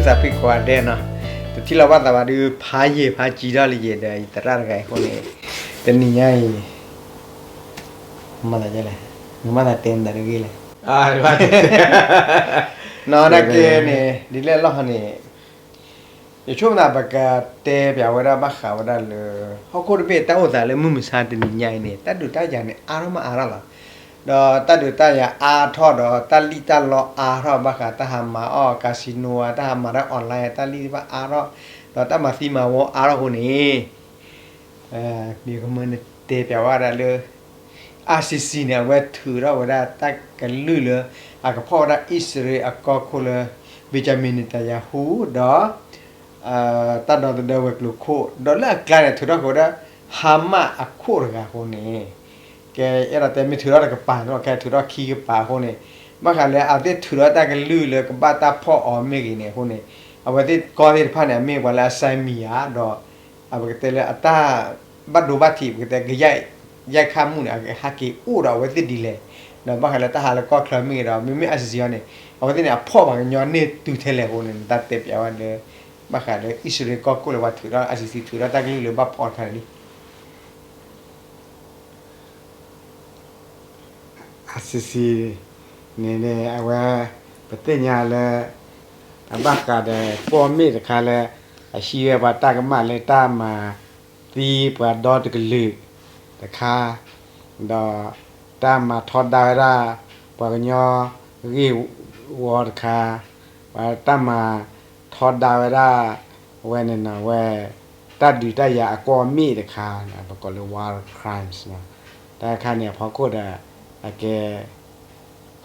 သးဖှံကိးဂၤဒဲးနီၤ, တထံၣ်လိာ်ဘၣ်သးဘၣ်ဒုး ဖးယံာ်ဖးစှၤထီၣ်လံယဲဒီး ယသရၣ်တဂၤအံၤအဃိန့ၣ်, တနံၤညါအံၤ မၤသးလဲၣ်, နမၤသးတဲမတၤတဂ့ၤလဲၣ်. နီၤ နာ်က့န့ၣ် ဒ်လဲၣ်လီၤန့ၣ် ယဆိကမိၣ်သး ပကတဲပျးဝဲဒၣ်ဘၣ်ဃးဝဲဒၣ်လၢ ဟီၣ်ခိၣ်တဘ့ၣ်တၢ်အိၣ်သးလၢမုၢ်မဆါတနံၤညါအံၤန့ၣ် တၢ်ဒုးတၢ်ယၤန့ၣ် အါထီၣ်မးအါထီၣ်လီၤ. ဒီးတၢ်ဒုးတၢ်ယၤအါထီၣ်ဒီး တၢ်လံၣ်တၢ်လီအါထီၣ်ဘၣ်ဃး တၢ်ဟးမၤအီၣ် casino ဧါ, တၢ်ဟးမၤတၢ် online တၢ်လံၣ်တဖၣ်အါထီၣ်, ဒီးတၢ်မၤသံမၤဝီအါထီၣ်အဃိန့ၣ် မ့ၢ်ကမၢနတဲပျးဝဲဒၣ်လၢ ICC န့ၣ် အဝဲထုးထီၣ်ဝဲဒၣ်တၢ်ကလုၢ်လၢ အကဖီၣ်ဝဲဒၣ်အံၣ်စရ့လးအကီၢ်ခိၣ်လၢ Benjamin Netanyahu ဒီး တၢ်ဒီသဒၢဝဲၤကျိၤခိၣ် ဒီးလၢအကျါန့ၣ် ထုးထီၣ်က့ၤဝဲဒၣ် Hamas အခိၣ်တဂၤအဃိန့ၣ်, ကဲအဲၣ်ဒိးတဲမ့ၢ်ထုးထီၣ်တကပၤန့ၣ်လီၤ, ကဲထုးထီၣ်ခံကပၤအဃိန့ၣ်, ဘၣ်ဃးလၢအဝဲသ့ၣ်ထုးထီၣ်တၢ်ကလုၢ်လၢကဘၣ်တၢ်ဖီၣ်အီၤမ့ၢ်ဂ့ၤန့ၣ် အဃိန့ၣ်, အဝဲသ့ၣ်ကီၢ်သ့ၣ်တဖၣ်န့ၣ် အမ့ၢ်ပှၤလၢအစဲမံၤဧါ, ဒီး အပကတဲလၢအတၢ်ဘၣ်ဒိဘၣ်ထံး ပကတဲကယဲၢ်ခါမုၢ်န့ၣ် အကဟဲက့ၤအိၣ်ဒီးအဝဲသ့ၣ်ဒ်လဲၣ်, ဒီးဘၣ်ဃးလၢတၢ်ဟးလၢကီၢ်ချၢမ့ၢ်ဂ့ၤဒီး မ့မ့ၢ် ICC အံၤန့ၣ် အဝဲသ့ၣ်န့ၣ် အဖီၣ်ပှၤကညီန့ၢ်တုၤထဲလဲၣ်အဃိန့ၣ် နတၢ်တဲပျးဝဲလၢ ဘၣ်ဃးလၢအံၣ်စရ့လးကီၢ်ခိၣ်လၢပှၤထုးထီၣ် ICC ထုးထီၣ်တၢ်ကလုၢ်လၢဘၣ်ဖီၣ်တခါန့ၣ်လံ. ICC န့ၣ်န့ၣ် အဝဲ ပသ့ၣ်ညါလၢ အဘၣ်ဃးဒီးကီၢ်မ့ၣ်တခါလၢ အဟံးဝဲပှၤတၢ်ကမၣ်လၢတၢ်မၤသံပှၤဒီတကလုာ်တခါ, ဒီးတၢ်မၤထီဒါဝဲဒၣ် ပှၤကညီဂ့ၢ်ဝီတခါ, ပှၤတၢ်မၤထီဒါဝဲဒၣ် အဝဲန့ၣ်နီၤ အဝဲ တၢ်ဒုးတၢ်ယၤအကီၢ်မ့ၣ်တခါ ပကိးလၢ war crimes နီၤ, တၢ်တခါန့ၣ်အဖီခိၣ်ဒီး အကဲ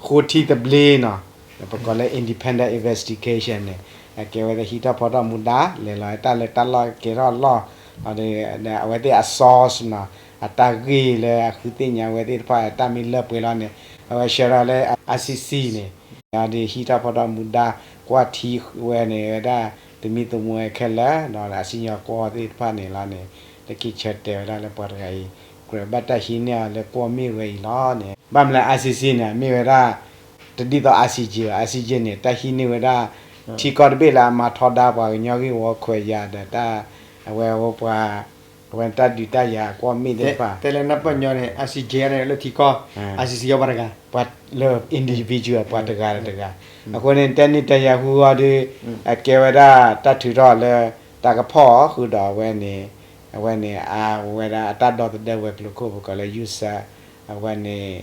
ဃိထံသဘျ့နီၤ, ပကိးလၢ independent investigation န့ၣ် အကဲဝဲသ့ၣ်ဟံးထီၣ်ဖီထီၣ်မူဒါ လဲၤလီၤတၢ်လၢတၢ်လီၢ်ကဲထီၣ်လီၢ်, အဝဲသ့ၣ်အ source နီၤ, အတၢ်ဂ့ၢ်လၢအဃုသ့ၣ်ညါဝဲသ့ၣ်တဖၣ် တၢ်မ့ၢ်လၢပှဲၤလီၤန့ၣ် အဝဲဆှၢထီၣ်လၢ ICC န့ၣ် ဒီးဟံးထီၣ်ဖီထီၣ်မူဒါ ကွၢ်ထံဝဲန့ၣ်ဝဲဒၣ် သမံသမိးဝဲခဲလၢာ် ဒီးအစံၣ်ညီၣ်ကွီၢ်သ့ၣ်တဖၣ်န့ၣ်လီၤန့ၣ် လၢခံဆၢတဲာ်ဝဲဒၣ်လၢပှၤတဂၤအံၤ ကြၢးဘၣ်တၢ်ဟံးန့ၢ်အီၤလၢကီၢ်မ့ၣ်ဝဲအံၤလီၤန့ၣ် ဘၣ်မနုၤလၢ ICC န့ၣ် မ့ၢ်ဝဲဒၣ် တဒ်သိး ICJ ဘၣ်, ICJ န့ၣ် တၢ်ဟံးန့ၢ်ဝဲဒၣ် ထံကီၢ်တဘ့ၣ်လၢအမၤထီဒါပှၤကညီဂ့ၢ်ဝီခွဲးယာ်ဒီးတၢ် အဝဲပှၤ အဝဲတၢ်ဒုးတၢ်ယၤကွီၢ်မ့ၣ်သ့ၣ်တဖၣ် တဲလၢနၢ်ပၢၢ်ညီန့ၣ် ICJ န့ၣ်လၢထံကီၢ် ICC အီၤပှၤတဂၤ လၢ individual ပှၤတဂၤဒီးတဂၤ, အဃိန့ၣ် တဲန့ၢ်တယၤဟူအီၤဒီး အကဲဝဲဒၣ်တၢ်ထုးထီၣ်လၢ တၢ်ကဖီၣ်အီၤဃုာ်ဒီးအဝဲန့ၣ် အဝဲန့ၣ် အဝဲဒၣ်အတၢ်ဒီသဒၢဝဲၤကျိၤခိၣ် ပကိးလၢ Youssef အဝဲန့ၣ်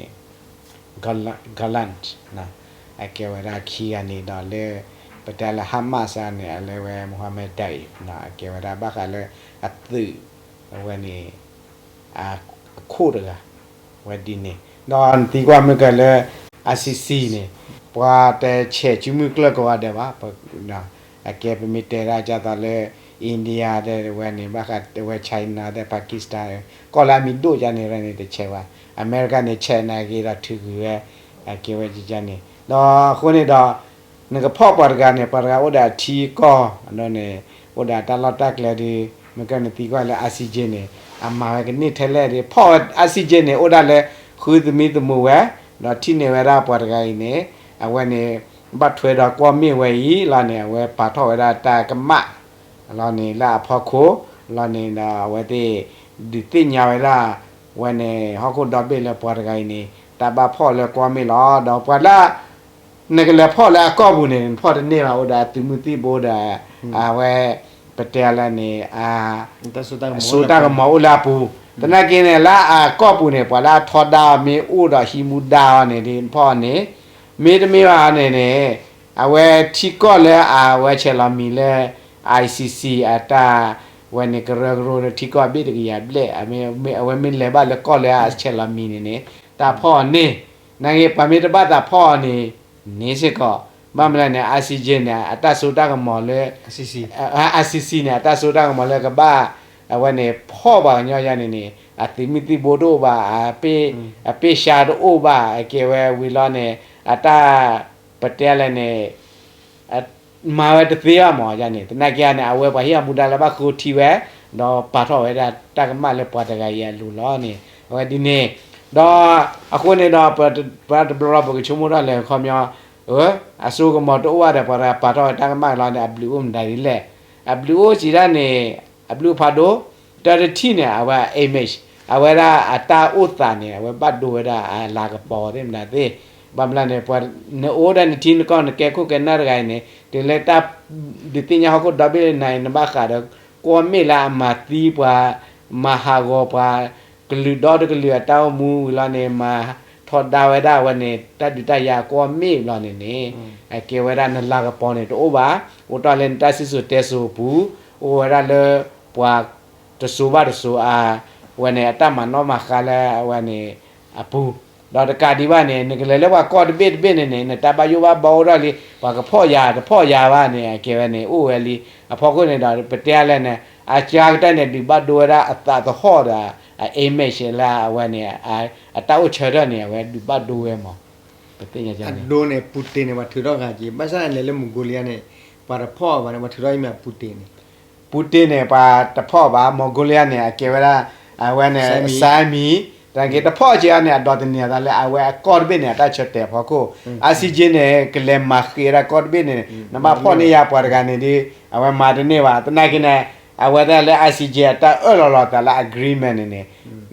Gallant အကဲဝဲဒၣ်ခံဂၤန့ၣ်ဒီးလၢ ပတဲလၢ Hamas န့ၣ် အလၢဝဲ Mohammed Deif အကဲဝဲဒၣ်ဘၣ်ဃးလၢအသုး အဝဲန့ၣ် အခိၣ်တဂၤ ဝဲဒ်န့ၣ် ဒီးနသံကွၢ်မ့ၢ်ကဲလၢ ICC န့ၣ် ပှၤတဆဲးစုမုၢ်ကျၢၢ်ကိးဂၤဒဲးဘၣ်, အကဲပမ့ၢ်တဲဒၣ်ဒ်သိးလၢ India ဒီးဝဲန့ၣ် ဘၣ်ဃးဝဲ China ဒီး Pakistan ကီၢ်လၢအမံၤဒိၣ်ဒ်န့ၣ်န့ၣ် တဆဲးဘၣ်, အမဲရကၤန့ၣ် ဆဲးနာ်က့ၤဒီးထုးကွံာ်ဝဲ အကဲဝဲဒ်န့ၣ် ဒီးအဃိန့ၣ်ဒီး နကဖီၣ်ပှၤတဂၤန့ၣ် ပှၤတဂၤအိၣ်ဒီးအထံအကီၢ် အဒိန့ၣ် အိၣ်ဒီးတၢ်လီၢ်တၢ်ကျဲဒီး မ့ၢ်ကဲနသံကွၢ်လၢ ICJ န့ၣ် အမၤဝဲကန့ၢ်ထဲလဲၣ်ဒီး ဖီၣ်ဝဲ ICJ န့ၣ် အိၣ်ဒၣ်လၢ ဃုသမံသမိးဝဲ ဒီးထံၣ်န့ၢ်ဝဲဒၣ်ပှၤတဂၤအံၤန့ၣ် အဝဲန့ၣ် ဘၣ်ထွဲဒီးကွီၢ်မ့ၣ်ဝဲအံၤလီၤန့ၣ် အဝဲပာ်ထီၣ်ဝဲဒၣ်တၢ်ကမၣ် လီၤန့ၣ် လၢအဖီခိၣ် လီၤန့ၣ်ဒီး အဝဲသ့ၣ် ဒုးသ့ၣ်ညါဝဲဒၣ် ဝဲန့ၣ် ဟီၣ်ခိၣ်ဒီဘ့ၣ်လၢပှၤတဂၤအံၤန့ၣ် တၢ်ဘၣ်ဖီၣ်လၢကွီၢ်မ့ၣ်လီၤ. ဒီးပှၤလၢ နကလဲၤဖီၣ်လၢအကီၢ်ပူၤန့ၣ် နဖီၣ်တန့ၢ်ဘၣ် အိၣ်ဒီးအသုးမုၢ်သံၣ်ဘိဒီး အဝဲ ပတဲလၢန့ၣ် အစိတၢ်ကမီၤအိၣ်လၢအပူၤ, သနာ်က့န့ၣ် လၢအကီၢ်ပူၤန့ၣ် ပှၤလၢအထီဒါအီၤမ့ၢ်အိၣ်ဒီးဟံးမူဒါအီၤန့ၣ် ဒ်နဖီၣ်န့ၣ် မ့တမ့ၢ်ဘၣ်န့ၣ်န့ၣ် အဝဲထံကီၢ်လၢအဝဲဆဲးလီၤမံၤလၢ ICC အတၢ် ဝဲန့ၣ်ကရၢကရိလၢထံကီၢ်အဘ့ၣ်တကယၤဘျဲၣ် အဝဲမ့ၢ်လဲၤဘၣ်လၢကီၢ်လၢအဆဲးလီၤမံၤန့ၣ်န့ၣ် တၢ်ဖီၣ်အီၤန့ၣ် နာ်က့ ပှၤမ့ၢ်တဘၣ်သးဖီၣ်အီၤန့ၣ် န့ၣ်စ့ၢ်ကီး ဘၣ်မနုၤလဲၣ်န့ၣ် ICJ န့ၣ် အတၢ်စိတၢ်ကမီၤလၢ ICC န့ၣ် အတၢ်စိတၢ်ကမီၤလၢကဘၣ် အဝဲန့ၣ် ဖီၣ်ပှၤကညီယါန့ၣ်န့ၣ် အသုးမုၢ်သံၣ်ဘိတအိၣ်ဘၣ် အပ့ၢ်ရှါတအိၣ်ဘၣ် အကဲဝဲဝံၤလီၤန့ၣ် အတၢ် ပတဲလဲၣ်န့ၣ် မၤဝဲတသ့ဘၣ်မးယါန့ၣ် သနာ်က့န့ၣ် အဝဲပှၤဟ့ၣ်အမူဒါလၢဘၣ်ဃိထံဝဲ ဒီးပာ်ထီၣ်ဝဲဒၣ်တၢ်ကမၣ်လၢပှၤတဂၤအံၤအလိၤလီၤန့ၣ် အဝဲဒ်န့ၣ် ဒီးအဃိန့ၣ်ဒီး ပတဘျီဘျီပကဆိကမိၣ်ထီၣ်လဲၤခီပညီ အစိကမီၤတအိၣ်ဘၣ်ဒီး ပှၤတဂၤပာ်ထီၣ်ဝဲတၢ်ကမၣ်လီၤန့ၣ် အဘျုးအိၣ်မတၤဒ်လဲၣ်. အဘျုးအိၣ်စံးဒၣ်န့ၣ် အဘျုးဖးဒိၣ်, တၢတထံၣ်န့ၣ် အဝဲအ image အဝဲဒၣ်အတၢ်အိၣ်သးန့ၣ် အဝဲဘၣ်ဒိဝဲဒၣ်အလၤကပီၤသ့ၣ်မတၤသ့ၣ်. ဘၣ်မနုၤလဲၣ်န့ၣ် ပှၤနအိၣ်ဒၣ်နထံနကီၢ် နကဲခိၣ်ကဲနၢ်တဂၤအံၤန့ၣ် တုၤလၢတၢ် ဒုးသ့ၣ်ညါဟီၣ်ခိၣ်ဒီဘ့ၣ်လၢနၤအံၤ နဘၣ်ဃးဒီး ကွီၢ်မ့ၣ်လၢအမၤသံပှၤ, မၤဟးဂီၤပှၤ, ကလုာ်ဒီတကလုာ်အတၢ်အိၣ်မူဝံၤလီၤန့ၣ် မၤထီဒါဝဲဒၣ်အဝဲန့ၣ် တၢ်ဒုးတၢ်ယၤအကွီၢ်မ့ၣ်ဘျီန့ၣ်န့ၣ် အကဲဝဲဒၣ်နလၤကပီၤန့ၣ်တအိၣ်ဘၣ်. အိၣ်တ့ၢ်လၢနတၢ်စံၣ်စိၤတဲစိၤအပူၤ, အိၣ်ဝဲဒၣ်လၢ ပှၤတစိၤဘၣ်တစိၤအ ဝဲန့ၣ် အတၢ်မၤနီၣ်မၤဃါလၢအဝဲန့ၣ်အပူၤ, ဒီးတကးဒံးဘၣ်န့ၣ် နကလဲၤလၢပှၤကီၢ်တဘ့ၣ်တဘ့ၣ်န့ၣ်န့ၣ် နတၢ်ဘၣ်ယိၣ်ဘၣ်ဘီအိၣ်ထီၣ်လံ, ပှၤကဖီၣ်ယၤတဖီၣ်ယၤဘၣ်န့ၣ် အကဲဝဲန့ၣ် အိၣ်ဝဲလံ. အဖီခိၣ်န့ၣ်ဒီး ပတဲလဲၣ်န့ၣ် အကါကတၢၢ်န့ၣ် ဒုးဘၣ်ဒိဝဲဒၣ်အသးသဟီၣ်ဒီး အ image လၢအဝဲန့ၣ် အတၢ်အိၣ်ဆၢထၢၣ်န့ၣ် အဝဲဒုးဘၣ်ဒိဝဲမး. ပသ့ၣ်ညါန့ၣ် အဒိန့ၣ် ပူတ့ၢ်န့ၣ် ပှၤထုးထီၣ်ဂၤက့ၤ, ဘၣ်ဆၣ်န့ၣ်လဲၤလၢမူၤကိလံယါန့ၣ် ပှၤတဖီၣ်ဘၣ်န့ၣ် ပှၤထုးထီၣ်အံၤမ့ၢ်ပူတ့ၢ်န့ၣ် ပူတ့ၢ်န့ၣ် ပှၤတဖီၣ်ဘၣ်, မီၤကိလံယါန့ၣ် အကဲဝဲဒၣ် အဝဲန့ၣ် စါမံၤ, တၢ်က့ၤတဖီၣ်က့ၤအီၤန့ၣ် အဒိးသန့ၤအသးလၢအဝဲအကီၢ်တဘ့ၣ်န့ၣ် အတၢ်ဆၢတဲာ်အဖီခိၣ်, အ စံၣ်က့ န့ၣ် ကလဲၤမၤဃ့ဝဲဒၣ်ကီၢ်တဘ့ၣ်န့ၣ် နဘၣ်ဖီၣ်န့ၢ်ယၤပှၤတဂၤန့ၣ်ဒီး အဝဲမၤတန့ၢ်ဘၣ်. သနာ်က့န့ၣ် အဝဲဒၣ်လၢ အ စံၣ်က့ အတၢ်အၢၣ်လီၤလီၤသးလၢ agreement န့ၣ်န့ၣ်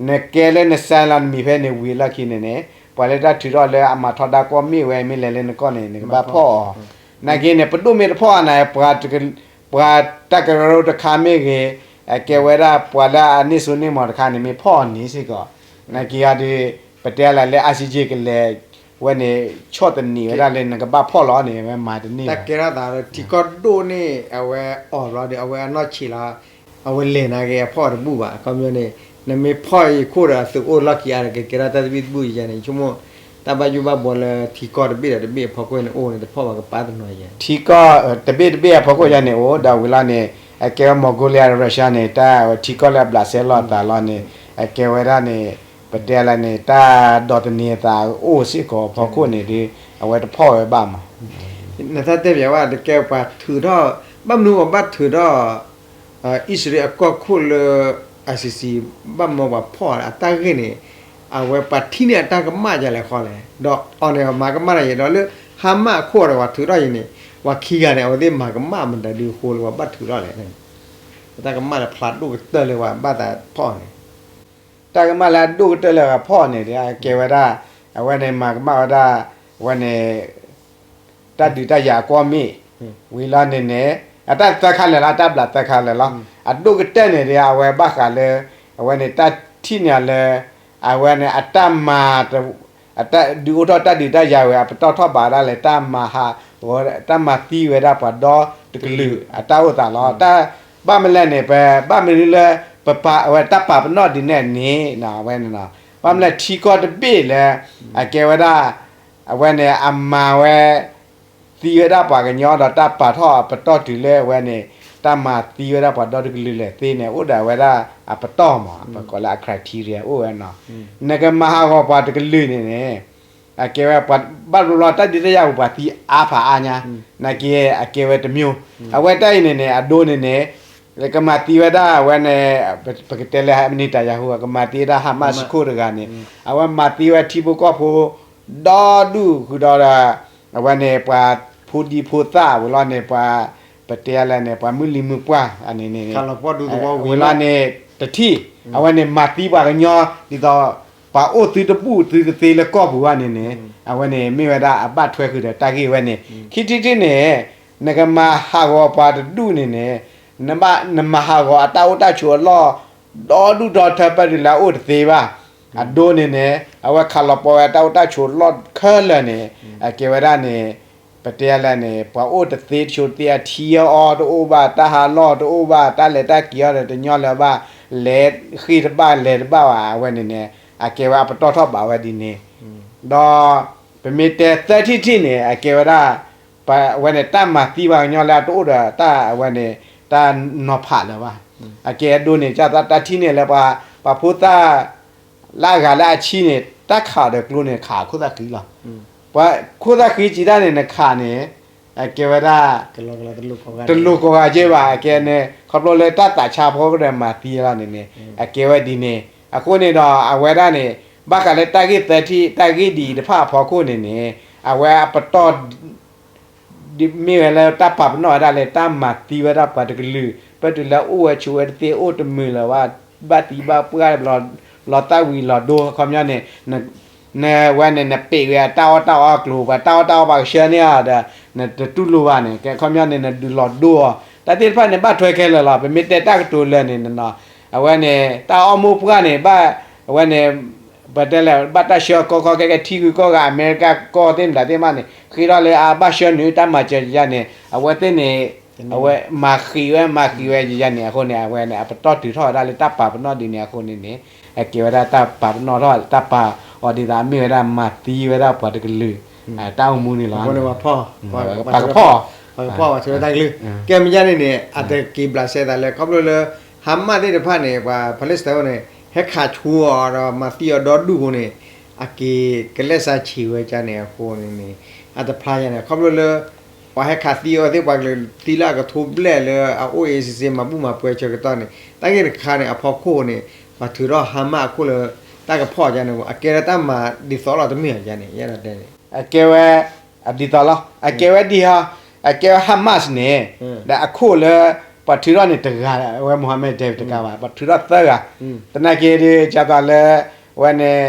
နကဲလၢန sign လီၤနမံၤဖဲန့ၣ်ဝံၤလီၢ်ခံန့ၣ်န့ၣ် ပှၤလၢတၢ်ထုးထီၣ်လၢအမၤထီဒါကွီၢ်မ့ၣ်ဝဲ မ့ၢ်လဲၤလၢနကီၢ်န့ၣ် နကဘၣ်ဖီၣ်အီၤ. နာ်က့န့ၣ် ပဒိၣ်မ့ၢ်တဖီၣ်အီၤန့ၣ် ပှၤတၢ်ကရၢကရိတခါမ့ၢ်ဂ့ၤ, အကဲဝဲဒၣ်ပှၤလၢအန့ၢ်စိန့ၢ်မီၤတခါန့ၣ် မ့ၢ်ဖီၣ်အီၤန့ၣ်စ့ၢ်ကီး, နာ်က့အီၤဒီး ပတဲလၢ လၢ အ စံၣ်က့ ကလဲၤဝဲန့ၣ် ဆီၣ်သနံးဝဲဒၣ်လၢနကဘၣ်ဖီၣ်လီၤန့ၣ် အဝဲမၤတန့ၢ်ဘၣ်. တၢ်ကဲထီၣ်သးဒီးထံကီၢ်ဒိၣ်န့ၣ် အဝဲအီၣ်ဘျီဒီး အဝဲအနီၢ်ဆံးလီၤ, အဝဲလဲၤနာ်က့အဖီၣ်တဘူၣ်ဘၣ်. အခီပညီန့ၣ် နမ့ၢ်ဖီၣ်အံၤခိၣ်ဒီးအသုးအိၣ်လီၢ်ခံအါဒီး ကကဲထီၣ်တၢ်သဘံၣ်သဘုၣ်ယါန့ၣ် ဆိကမိၣ် တၢ်ဘၣ်ယိၣ်ဘၣ်ဘီလၢထံကီၢ်တဘ့ၣ်ဒီးတဘ့ၣ်အဖီခိၣ်န့ၣ် အိၣ်န့ၣ်တဖီၣ်ဘၣ်ကပၤတနီၤယါ ထံကီၢ်တဘ့ၣ်တဘ့ၣ်အဖီခိၣ်ယါန့ၣ်အိၣ် ဒီးဝံၤလီၤန့ၣ် အကဲဝဲ Mongolia ဒီး Russia န့ၣ် တၢ်ထံကီၢ်လၢအဘျးစဲလီၤအသးလီၤန့ၣ် အကဲဝဲဒၣ်န့ၣ် ပတဲလၢန့ၣ် တၢ်ဒိးသန့ၤအသးအိၣ်စ့ၢ်ကီးအဖီခိၣ်န့ၣ်ဒီး အဝဲတဖီၣ်ဝဲဘၣ်မး. နတၢ်တဲပၠးဝဲတကဲပှၤထုးထီၣ် ဘၣ်မနုၤပှၤဘၣ်ထုးထီၣ် အံၣ်စရ့လးအကီၢ်ခိၣ်လၢ ICC ဘၣ်မနုၤပှၤဖီၣ်အတၢ်ဂ့ၢ်န့ၣ် အဝဲပှၤထံၣ်န့ၢ်အတၢ်ကမၣ်ဒ်လဲၣ်ဃီလဲၣ်, ဒီးအီၤန့ၣ်မၤကမၣ်တၢ်ယဲၢ်ဒီးလၢ Hamas အခိၣ်ဒီးပှၤထုးထီၣ်ယဲၢ်န့ၣ် ပှၤခံဂၤန့ၣ် အဝဲသ့ၣ်မၤကမၣ်မတၤဒုးအဃိလၢပှၤဘၣ်ထုးထီၣ်လဲၣ်. တၢ်ကမၣ်လၢဖျါဒိၣ်ကတၢၢ်လၢပှၤဘၣ်သးဖီၣ်န့ၣ် တၢ်ကမၣ်လၢအဒိၣ်ကတၢၢ်လၢပှၤဖီၣ်န့ၣ် ကဲဝဲဒၣ် အဝဲန့ၣ်မၤကမၣ်ဝဲဒၣ် အဝဲန့ၣ် တၢ်ဒုးတၢ်ယၤအကွီၢ်မ့ၣ် ဝံၤလီၤန့ၣ်န့ၣ် အတၢ်သၢခါလၢာ်လီၤ တၢ်ဘျးသၢခါလၢာ်လီၤ. အဒိၣ်ကတၢၢ်န့ၣ်ဒီး အဝဲဘၣ်ဃးလၢ အဝဲန့ၣ်တၢ်ထံၣ်န့ၢ်လၢ အဝဲန့ၣ်အတၢ်မၤ အတၢ်ဒုးအိၣ်ထီၣ်တၢ်ဒုးတၢ်ယၤဝဲ အပတီၢ်ထီၣ်ဘးဒၣ်လဲာ် တၢ်မၤဟးဂီၤ တၢ်မၤသံဝဲဒၣ်ပှၤဒီတကလုာ်အတၢ်အိၣ်သးလီၤ. တၢ်ဘၣ်မနုၤလဲၣ်န့ၣ် ပဘၣ်မနုၤလၢ ပပာ်ဝဲတၢ်ပာ်ပနီၣ်ဒ်န့ၣ်န့ၣ် အဝဲန့ၣ် ဘၣ်မနုၤလဲၣ်ထံကီၢ်တဘ့ၣ်လၢ အကဲဝဲဒၣ် အဝဲန့ၣ် အမၤဝဲ သံဝဲဒၣ်ပှၤကညီဒီးတၢ်ပာ်ထီၣ်အပတီၢ်တုၤလၢအဝဲန့ၣ် တၢ်မၤသံဝဲဒၣ်ပှၤဒီတကလုာ်လဲၣ်သ့န့ၣ် အိၣ်ဒီးအဝဲဒၣ်အပတီၢ်မး ပကိးလၢအ criteria အိၣ်ဝဲနီၤ. နကမၤဟးဂီၤပှၤတကလုာ်န့ၣ်န့ၣ် အကဲဝဲ ဘၣ်ဘျီဘျီတၢ်ဒုးတၢ်ယၤပူၤပှၤသံအါဖးအါညါ နာ်က့အကဲဝဲတမျိုး. အဝဲတၢ်အံၤန့ၣ်န့ၣ် အဒိန့ၣ်န့ၣ် ကမၤသံဝဲဒၣ်အဝဲန့ၣ် ပကတဲလၢ Netanyahu ကမၤသံဝဲဒၣ် Hamas ခိၣ်တဂၤန့ၣ် အဝဲမၤသံဝဲထံဖိကီၢ်ဖိ ဒီဒူၣ်ဃုာ်ဒီး အဝဲန့ၣ် ပှၤဖိဒံဖိသၣ်ဝံၤလီၤန့ၣ် ပှၤ ပတဲလဲၣ်န့ၣ် ပှၤမုၢ်လံၤမုၢ်ပှၢ်န့ၣ်န့ၣ် ဝံၤလီၤန့ၣ် တထံၣ် အဝဲန့ၣ် မၤသံပှၤကညီ ဒ်သိး ပှၤအိၣ်သုတဘူၣ်သုတသ့လၢကီၢ်ပူၤဘၣ်န့ၣ်န့ၣ် အဝဲန့ၣ် မ့ၢ်ဝဲဒၣ်အဘၣ်ထွဲဃုာ်ဒီးတၢ်ဂ့ၢ်ဝဲန့ၣ် ခံထံၣ်တထံၣ်န့ၣ် နကမၤဟးဂီၤပှၤတဒူၣ်န့ၣ်န့ၣ် နမၤဟးဂီၤအတၢ်အိၣ်တၢ်ဆိးအလီၢ် ဒီဒူၣ်ဒီထၢဖဲဒုးလၢအအိၣ်တသ့ဘၣ် အဒိန့ၣ်န့ၣ် အဝဲခးလီၤပီဝဲတၢ်အိၣ်တၢ်ဆိးလီၢ်ခဲလၢာ်န့ၣ် အကဲဝဲဒၣ်န့ၣ် ပတဲလဲၣ်န့ၣ် ပှၤအိၣ်တသ့တဆိးတသ့ အထံအီတအိၣ်ဘၣ် တၢ်ဟးလီၢ်တအိၣ်ဘၣ် တၢ်လဲၤတၢ်က့ၤအီဒီးတညီလၢၤဘၣ် လဲၤဃ့ၢ်တဘၣ်လဲၤတဘၣ်ဘၣ် အဝဲန့ၣ်န့ၣ် အကဲဝဲအပတီၢ်ထီၣ်ဘးဝဲဒ်န့ၣ် ဒီး ပမ့ၢ်တဲသၢထံၣ်တထံၣ်န့ၣ် အကဲဝဲဒၣ် ပဝဲန့ၣ် တၢ်မၤသံပှၤကညီလၢအတအိၣ်ဒီးတၢ်အဝဲန့ၣ် တၢ်နီၤဖးလၢၤဘၣ်. အကဲအဒိန့ၣ် ကၢ်သးတၢ်ထံၣ်န့ၢ်လၢပှၤ ပှၤဖိသၣ် လၢအဂၤလၢအဆံန့ၣ် တၢ်ခးဒီးကျိန့ၣ် ခးခိၣ်သၣ်ဃံလီၤ. ပှၤခိၣ်သၣ်ဃံစံးတၢ်န့ၣ် နခးန့ၣ် အကဲဝဲဒၣ် တလိၤကိးဂၤကဲဘၣ် အကဲန့ၣ် ခီဖျိလၢတၢ်သးဆါဖီခိၣ်ဒီးမၤသံလီၤန့ၣ်န့ၣ် အကဲဝဲဒ်န့ၣ် အဃိန့ၣ်ဒီး အဝဲဒၣ်န့ၣ် ဘၣ်ဃးလၢတၢ်ဂ့ၢ်သၢထံၣ် တၢ်ဂ့ၢ်ဒ်အံၤတဖၣ်အဖီခိၣ်န့ၣ်န့ၣ် အဝဲအပတီၢ် မ့ၢ်ဝဲလၢတၢ်ပာ်ပနီၣ်ဝဲဒၣ်လၢတၢ်မၤသံဝဲဒၣ်ပှၤတကလုာ် ပတုၤလၢအိၣ်ဝဲဆိးဝဲတသ့ အိၣ်တမုာ်လၢၤဘၣ် ဘၣ်သံဘၣ်ပှၢ် လီၤသၣ်ဝံၤလီၤဒိ အခီပညီန့ၣ် နဝဲန့ၣ် နပ့းဝဲတၢ်အီၣ်တၢ်အီအကျိၤ ပှၤတၢ်အီၣ်တၢ်အီပှၤကဆှၢန့ၢ်အီၤဒီး နတတူၢ်လိာ်ဘၣ်န့ၣ် အခီပညီန့ၣ် နဒုးလီၤဒိအီၤ တၢ်သ့ၣ်တဖၣ်န့ၣ် ဘၣ်ထွဲခဲလၢာ်လီၤ. ပမ့ၢ်တဲတၢ်ကတိၤလၢာ်န့ၣ် အဝဲန့ၣ် တၢ်အီၣ်မိၢ်ပှၢ်န့ၣ် ဘၣ် အဝဲန့ၣ် ပတဲလၢ ဘၣ်တၢ်ဆှၢကီကီခဲကဲ ထံဂုၤကီၢ်ဂၤ အမဲရကၤကီၢ်သ့ၣ်မတၤသ့ၣ်မးန့ၣ် ဃ့ထီၣ်လၢအဘၣ်ဆှၢနုာ်တၢ်မၤစၢၤယၤန့ၣ် အဝဲသ့ၣ်န့ၣ် အဝဲမၤဃံးဝဲ မၤဃံးဝဲယၤန့ၣ် အဃိန့ၣ် အဝဲန့ၣ် အပတီၢ်တုၤထီၣ်ဝဲဒၣ်လၢတၢ်ပာ်ပနီၣ်ဒ်န့ၣ်အဃိန့ၣ်န့ၣ် အကဲဝဲဒၣ်တၢ်ပာ်ပနီၣ်ထီၣ် တၢ်ပာ်အီၤဒ်သိးအမ့ၢ်ဝဲဒၣ်မၤသံဝဲဒၣ်ပှၤတကလုာ် တၢ်အိၣ်မူန့ၣ်လီၤ. ပာ်ကဖီၣ် ပာ်ကဖီၣ် ကဲမ့ၢ်ယါန့ၣ်န့ၣ် အတက့ၤဘျးစဲသးလၢ ခီဖျိလၢ Hamas သ့ၣ်တဖၣ်န့ၣ် ပှၤ Palestine န့ၣ် ဟဲခးဆူအီၤဒီးမၤသံအီၤဒီဒူၣ်အဃိန့ၣ် အက့ၤကလဲၤစးဆံးဝဲကန့ၣ်အဃိန့ၣ်န့ၣ် အတဖျါယါန့ၣ် ခီဖျိလၢ ပှၤဟဲခးသံအီၤသ့ၣ် ပှၤကလုာ်သံလၢအကထိဘျဲၣ်လၢအအိၣ်အ့ၤစ့စ့ မၤဘူၣ်မၤပှဲၤဆၢကတီၢ်န့ၣ် တၢ်ဂ့ၢ်တခါန့ၣ် အဖီခိၣ်န့ၣ် ပှၤထုးထီၣ် Hamas အခိၣ်လၢ တၢ်ကဖီၣ်ယါန့ၣ် အကဲလၢတၢ်မၤဒ်သိးလီၤတမ့ၢ်ဧါယါန့ၣ် ယဲဒၣ်တဲန့ၣ် အကဲဝဲ ဒ်သိးလီၤ အကဲဝဲဒ်ဟီ အကဲဝဲ Hamas န့ၣ် ဒီးအခိၣ်လၢ ပှၤထုးထီၣ်န့ၣ်တဂၤ အဝဲ Mohammed Deif တဂၤဘၣ် ပှၤထုးထီၣ်သၢဂၤ သနာ်က့ဒ် ကသိးလၢ အဝဲန့ၣ်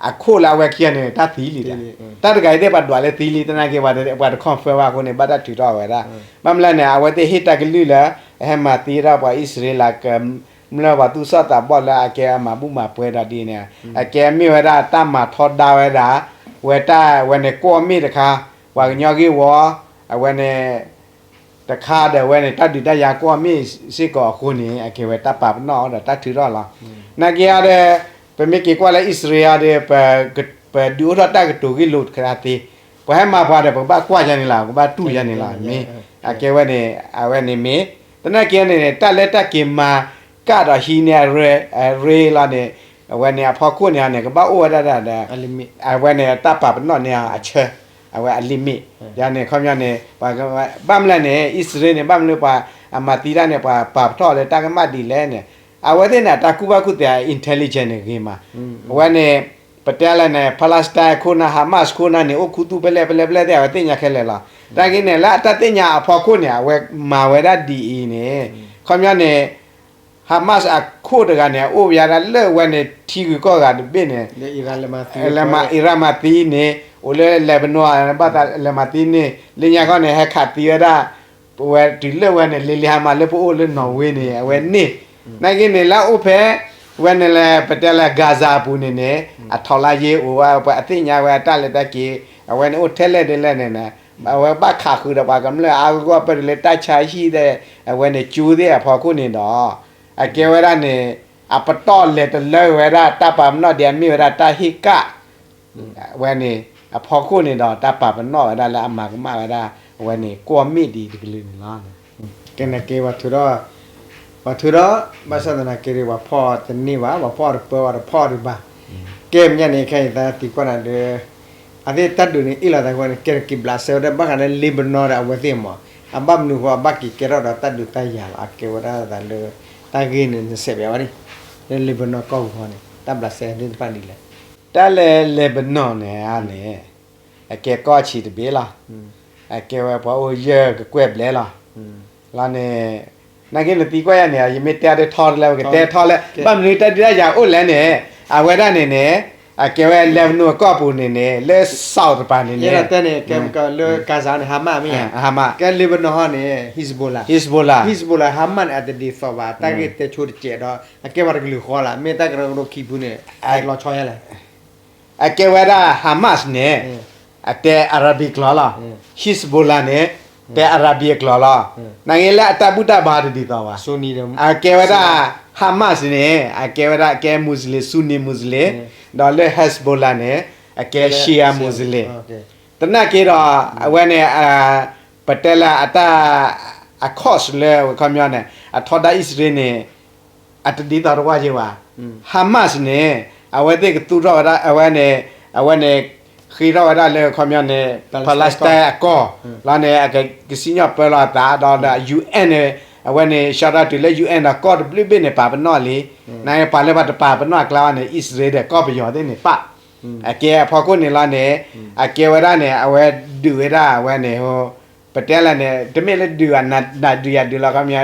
အခိၣ်လၢအဝဲခံဂၤန့ၣ် တၢ်သံလံဒီး တၢ်တဂၤအံၤသ့ၣ်ပှၤဒွးလၢသံလံ သနာ်က့ ပှၤတ confirm ဘၣ်အဃိန့ၣ် ဘၣ်တၢ်ထုးထီၣ်ဝဲဒၣ် ဘၣ်မနုၤလဲၣ်န့ၣ် အဝဲသ့ၣ်ဟ့ၣ်တၢ်ကလုၢ်လၢ အဟဲမၤသံဒၣ်ပှၤအံၣ်စရ့လး ကမျၢၢ်ပှၤသူၣ်စၢ်သးဘီၣ်လၢအကဲအမၤဘူၣ်မၤပှဲၤဒီးဒ်န့ၣ် အကဲမ့ၢ်ဝဲဒၣ်တၢ်မၤထီဒါဝဲဒၣ် ဝဲတၢ်ဝဲန့ၣ်ကွီၢ်မ့ၣ်တခါ ပှၤကညီဂ့ၢ်ဝီ အဝဲန့ၣ် တခါဒီးဝဲန့ၣ် တၢ်ဒုးတၢ်ယၤကွီၢ်မ့ၣ်စ့ၢ်ကီးအဃိန့ၣ် အကဲဝဲတၢ်ပာ်ပနီၣ်ဒီးတၢ်ထုးထီၣ်လီၤ. နာ်က့အီၤဒီး ပမ့ၢ်က့ၤကွၢ်လၢအံၣ်စရ့လးဒီး ပဒုးအိၣ်ထီၣ်တၢ်ကတိၤဂ့ၢ်လိာ်တခါသ့ ပှၤဟဲမၤပှၤဒီး ပကဘၣ်ကွၢ်ယါန့ၣ်လီၤ ပကဘၣ်တူၢ်ယါန့ၣ်လီၤ မ့ၢ် အကဲဝဲန့ၣ် အဝဲန့ၣ်မ့ၢ် သနာ်က့န့ၣ် တၢ်လၢတၢ်က့ၤမၤကၣ်ဒီးဟံးန့ၢ် အရ့လီၤန့ၣ် အဝဲန့ၣ်အဖီခိၣ်န့ၣ်န့ၣ် ကဘၣ်အိၣ်ဝဲဒၣ်ဒီး အဝဲန့ၣ်တၢ်ပာ်ပနီၣ်န့ၢ်အဆၢ အဝဲအ limit ယါန့ၣ် ခီပညီန့ၣ် ဘၣ်မနုၤလဲၣ်န့ၣ် အံၣ်စရ့လးန့ၣ် ဘၣ်မနုၤပှၤအမၤသံတၢ်န့ၣ် ပှၤပာ်ပထီၣ်လၢတၢ်ကမၣ်ဒ်လဲၣ်န့ၣ် အဝဲသ့ၣ်န့ၣ် အတၢ်ကူၣ်ဘၣ်ကူၣ်သ့ intelligence န့ၣ်ဂ့ၤမး အဝဲန့ၣ် ပတဲလၢန့ၣ် Palestine ခိၣ်နၢ် Hamas ခိၣ်နၢ်န့ၣ် အိၣ်ခူသူၣ်ဖဲလဲၣ်ဖဲလဲၣ်ဖဲလဲၣ်သ့ၣ် အဝဲသ့ၣ်ညါခဲလၢာ်လီၤ. တၢ်ဂ့ၢ်န့ၣ် လၢအတၢ်သ့ၣ်ညါအဖီခိၣ်န့ၣ် အဝဲမၤဝဲဒၣ်ဒ်အံၤန့ၣ် ခီပညီန့ၣ် Hamas အခိၣ်တဂၤန့ၣ် အအိၣ်ဝဲဒၣ်လၢဝဲန့ၣ် ထံဂုၤကီၢ်ဂၤတဘ့ၣ်န့ၣ် လၢ Iran မၤသံန့ၣ် အိၣ်လၢ Lebanon ဘၣ်သးလဲၤမၤသံန့ၣ် လၢညါခီန့ၣ် ဟဲခးသံဝဲဒၣ် ပဝဲတုၤလၢဝဲန့ၣ် လ့လ့ Hamas လၢပအိၣ်လၢ Norway န့ၣ် အဝဲန့ၢ် နာ်က့န့ၣ် လၢအအိၣ်ဖဲ ဝဲန့ၣ်လဲၣ် ပတဲလၢ Gaza အပူၤန့ၣ်န့ၣ် အထောက်လှမ်းရေး အိၣ်ဝဲ ပှၤအသ့ၣ်ညါဝဲအတၢ်လဲၤတၢ်က့ၤ အဝဲန့ၣ်အိၣ်ထဲလဲၣ်ဒ်လဲၣ်န့ၣ် အဝဲဘၣ်ခးဃုာ်ဒီးပှၤကမျၢၢ်အါဂီၢ်ဂီၢ် ပတုၤလၢတၢ်ဆါဟံၣ်သ့ၣ် အဝဲန့ၣ် ကၠူသ့ၣ်အဖီခိၣ်န့ၣ်ဒီး အကဲဝဲဒၣ်န့ၣ် အပတီၢ်လဲၤတလၢဝဲဒၣ် တၢ်ပာ်ပနီၣ်ဒ်အမ့ၢ်ဝဲဒၣ်တၢ်ဟ့ၣ်ကၣ် ဝဲန့ၣ် အဖီခိၣ်န့ၣ်ဒီး တၢ်ပာ်ပနီၣ်ဝဲဒၣ်လၢအမၤကမၣ်ဝဲဒၣ် အဝဲန့ၣ် ကွီၢ်မ့ၣ်ဒ်တကလုာ်န့ၣ်လီၤ. ကဲနာ်က့ ပှၤထုးထီၣ် ပှၤထုးထီၣ် ဘၣ်ဆၣ်သနာ်က့ဒီး ပှၤဖီၣ်တန့ၢ်ဘၣ် ပှၤဖီၣ်တပၢဘၣ် တဖီၣ်ဒံးဘၣ်. ကဲမ့ၢ်ညါန့ၣ် ခဲအံၤသးသံကွၢ်နၤဒီး အသ့ၣ်တၢ်ဒုးန့ၣ် အ့ၣ်လိာ်သးကွၢ်န့ၣ် ကဲတက့ၤဘျးစဲဝဲဒၣ် ဘၣ်ဃးလၢ Lebanon ဒီးအဝဲသ့ၣ်မး အဘၣ်မနုၤဃိ အဘၣ်က့ၤကဲထီၣ်ဒီးတၢ်ဒုးတၢ်ယၤလီၤ အကဲဝဲဒၣ်သးလၢ တၢ်ဂ့ၢ်န့ၣ် နစဲးပၠးဝဲဒၣ် လၢ Lebanon ကီၢ်ပူၤဃီန့ၣ် တၢ်ဘျးစဲသ့ၣ်တဖၣ်ဒ်လဲၣ်. တၢ်လၢ Lebanon န့ၣ်န့ၣ် အကဲကီၢ်ဆံးတဘ့ၣ်လီၤ. အကဲဝဲပှၤအိၣ်ယဲၢ်ကကွဲၢ်ဘျဲၣ်လီၤ. လီၤန့ၣ် နာ်က့နသံကွၢ်ယၤန့ၣ် ယမ့ၢ်တဲအီၤတထီတလဲ ပကတဲထီလဲၣ် ဘၣ်မနုၤတၢ်ဒုးတၢ်ယၤအိၣ်လဲၣ်န့ၣ် အဝဲဒၣ်န့ၣ်န့ၣ် အကဲဝဲ Lebanon ကီၢ်ပူၤန့ၣ်န့ၣ် လၢ south တပၤန့ၣ်န့ၣ် လၢ Gaza န့ၣ် Hamas မ့ၢ်ဧါ ကဲ Lebanon ဟီန့ၣ် Hezbollah Hezbollah Hezbollah Hamas န့ၣ် အတဒ်သိးဘၣ် တၢ်ဂ့ၢ်တဲဆိတစဲးဒီး အကဲပှၤတကလုာ်ဃီလီၤ မ့ၢ်တၢ်ကရၢကရိခံဖုန့ၣ် လီၤဆီယါလဲၣ် အကဲဝဲဒၣ် Hamas န့ၣ် အတဲ Arabic ကျိာ်လီၤ. Hezbollah န့ၣ် တဲ Arabic အကျိာ်လီၤ. နာ်က့လၢအတၢ်ဘူၣ်တၢ်ဘါတဒ်သိးဘၣ်. အကဲဝဲဒၣ် Hamas န့ၣ် အကဲဝဲဒၣ်အကဲ Muslim Sunni Muslim ဒီးလၢ Hezbollah န့ၣ် အကဲ Shia Muslim သနာ်က့ဒီး အဝဲန့ၣ် ပတဲလၢအတၢ် အ cost လၢခီပညီန့ၣ် အထီဒါအံၣ်စရ့လးန့ၣ် အတဒ်သိးတဝၢ်က့ဘၣ်. Hamas န့ၣ် အဝဲသ့ၣ်ကသူၣ်ထီၣ်ဝဲဒၣ် အဝဲန့ၣ် အဝဲန့ၣ် ဃ့ထီၣ်ဝဲဒၣ်လၢခီပညီန့ၣ် Palestine အကီၢ် လီၤန့ၣ် အကစံၣ်ညီၣ်ပၢလီၤအသးဒီး UN န့ၣ် အဝဲန့ၣ် shout out တုၤလၢ UN ဒီးကီၢ်တဘျုးဘ့ၣ်န့ၣ် ပာ်ပနီၣ်လံ. နာ်က့ပှၤလၢပှၤတပာ်ပနီၣ်အကျါန့ၣ် အံၣ်စရ့လးဒီးကီၢ်ပယီၤသ့ၣ်န့ၣ် ပာ် အကဲအဖီခိၣ်န့ၣ်လီၤန့ၣ်, အကဲဝဲဒၣ်န့ၣ် အဝဲဒုးဝဲဒၣ်အဝဲန့ၣ် ပတဲလဲၣ်န့ၣ် တမ့ၢ်လၢဒုးအနၤဒုးယၤဒုးလီၤ ခီပညီ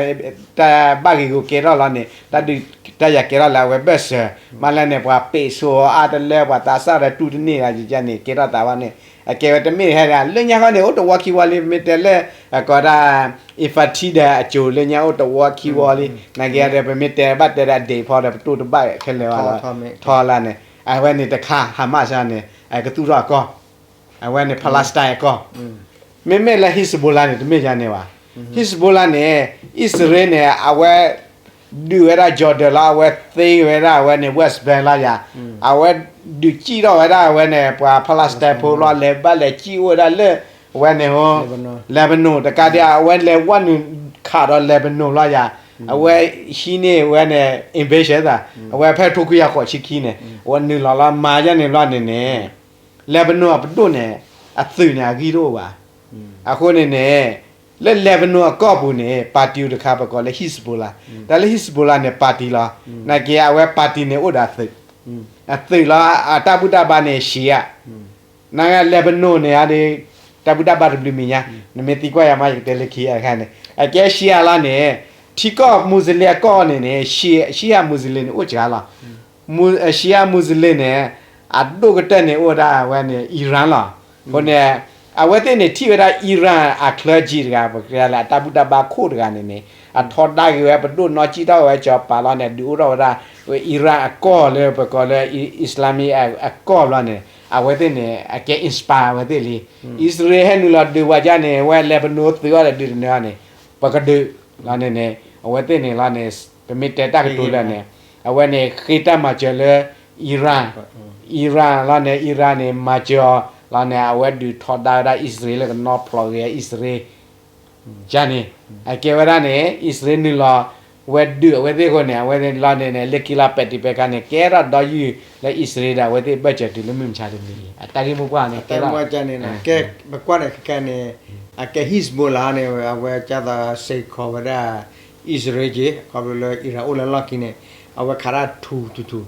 တၢ်ဘၣ်ဂ့ၤဂီၤကဲထီၣ်လီၤန့ၣ် တၢ်ဒုးတၢ်ယၤကဲထီၣ်လၢအဝဲဘၢၣ်စၢၤ, မ့ၢ်လၢန့ၣ် ပှၤပ့းဆိအါတလၢ ပှၤသးစၢ်ဒီးတူၢ်တန့ၢ်ဂၤယကန့ၣ် ကဲထီၣ်သးဘၣ်န့ၣ် အကဲဝဲတမ့ၢ်ဟဲဒၣ် လၢညါဃီန့ၣ် အိၣ်တဝီခံဝီလံ ပမ့ၢ်တဲလၢ အကိးဒၣ် intifada အစိၤလၢညါအိၣ်တဝီခံဝီလံ, နာ်က့ဒီး ပမ့ၢ်တဲဘၣ်တဲဒၣ်ဒ့ၣ်ဖီဒီး ပတိၢ်တဘၣ်ခဲလၢာ်ဘၣ်လီၤ, ထီလၢန့ၣ် အဝဲန့ၣ်တခါ Hamas န့ၣ် အကသူၣ်ထီၣ်အကီၢ် အဝဲန့ၣ် Palestine အကီၢ်, မ့မ့ၢ်လၢ Hezbollah န့ၣ် တမ့ၢ်ယါန့ၣ်ဘၣ်, Hezbollah န့ၣ် အံၣ်စရ့လးန့ၣ် အဝဲ ဒုးဝဲဒၣ် Jordan လီၤ အဝဲသ့ဝဲဒၣ်အဝဲန့ၣ် West Bank လီၤယၤ, အဝဲဒုးစံၣ်ထီၣ်ဝဲဒၣ်အဝဲန့ၣ် ပှၤ Palestine ဖိလီၤ လဲၤဘၣ်လဲၤစံၣ်အိၣ်ဝဲဒၣ်လၢ အဝဲန့ၣ် Lebanon တကးဒံး အဝဲလဲၤဝဲနုာ်ခးဒီး Lebanon လီၤယၤ, အဝဲဟံးန့ၢ်ဝဲန့ၣ် invasion သး, အဝဲဖဲထိခွံကယၤဃိးဆံခံန့ၣ် အဝဲနုာ်လီၤလီၤမၤယါန့ၣ်ဘျီန့ၣ်န့ၣ် Lebanon အပဒိၣ်န့ၣ် အသုးန့ၣ် အဂံၢ်တအိၣ်ဘၣ်, အဃိန့ၣ်န့ၣ် လၢ Lebanon အကီၢ်ပူၤန့ၣ် ပၣ်တံၤတခါပကိးလၢ Hezbollah, တၢ်လၢ Hezbollah န့ၣ် ပၣ်တံၤလီၤ, နာ်က့အဝဲပၣ်တံၤန့ၣ်အိၣ်ဒီးအသုး, အသုးလီၤ အတၢ်ဘူၣ်တၢ်ဘါန့ၣ် Shia, နာ်က့ Lebanon န့ၣ်ဒီး တၢ်ဘူၣ်တၢ်ဘါတဘျုးမံၤညါ, နမ့ၢ်သံကွၢ်ယၤမး ယကတဲလၢခံအခါန့ၣ် အကဲ Shia လီၤန့ၣ် ထံကီၢ် Muslim အကီၢ်န့ၣ်န့ၣ် Shia Muslim န့ၣ် အိၣ်စှၤလီၤ Shia Muslim န့ၣ် အဒိၣ်ကတၢၢ်န့ၣ်အိၣ်ဝဲဒၣ်ဝဲန့ၣ် Iran လီၤ. အဃိန့ၣ် အဝဲသ့ၣ်န့ၣ်ထံၣ်ဝဲဒၣ် Iran အ clergy တဂၤ ပတဲလၢအတၢ်ဘူၣ်တၢ်ဘါခိၣ်တဂၤန့ၣ်န့ၣ် အထီဒါက့ၤဝဲပဒိၣ်နီၢ်ကံၣ်ထီၣ်ဝဲကၠီၤပၤလီၤန့ၣ် ဒုးအိၣ်ထီၣ်ဝဲဒၣ် Iran အကီၢ်လၢပကိးလၢ Islamic အကီၢ်ဘျီန့ၣ် အဝဲသ့ၣ်န့ၣ် အကဲ inspire အဝဲသ့ၣ်လံ. အံၣ်စရ့လးဟဲနုာ်လီၤဒုးပှၤကါန့ၣ် ဝဲ Lebanon သုးအီၤဒီးဒုးတနၢၤအီၤန့ၣ် ပကဒုးလီၤန့ၣ်န့ၣ် အဝဲသ့ၣ်န့ၣ်လီၤန့ၣ် ပမ့ၢ်တဲတၢ်ကတိၤလၢာ်န့ၣ် အဝဲန့ၣ်ဃ့တၢ်မၤစၢၤလၢ Iran, Iran လီၤန့ၣ် Iran န့ၣ် မၤစၢၤအီၤလီၤန့ၣ် အဝဲဒုးထီဒါဝဲဒၣ်အံၣ်စရ့လးလၢကနီၢ်ဖျိးဂ့ၤအံၣ်စရ့လး ယါန့ၣ် အကဲဝဲဒၣ်န့ၣ် အံၣ်စရ့လးနုာ်လီၤ ဝဲဒုးအဝဲသ့ၣ်အဃိန့ၣ် အဝဲသ့ၣ်လီၤန့ၣ်န့ၣ် လၢခံလီၤပဲာ်တံၢ်ပဲာ်ခါန့ၣ် ကဲထီၣ်ဒီယုၢ်လၢအံၣ်စရ့လးဒီး အဝဲသ့ၣ်ဘၢၣ်စၢၤတုၤလၢမုၢ်မဆါတနံၤအံၤ အတၢ်ဂ့ၢ်မိၢ်ပှၢ်န့ၣ် ကဲထီၣ်န့ၣ် ကဲ ပကွၢ်န့ၣ်ခဲခဲန့ၣ် အကဲ Hezbollah န့ၣ် အဝဲကသိးစ့ၢ်ကီးဝဲဒၣ် အံၣ်စရ့လးက့ ခီဖျိလၢ Iran အိၣ်လၢလီၢ်ခံန့ၣ် အဝဲခးတၢ်ထူထူထူ ခး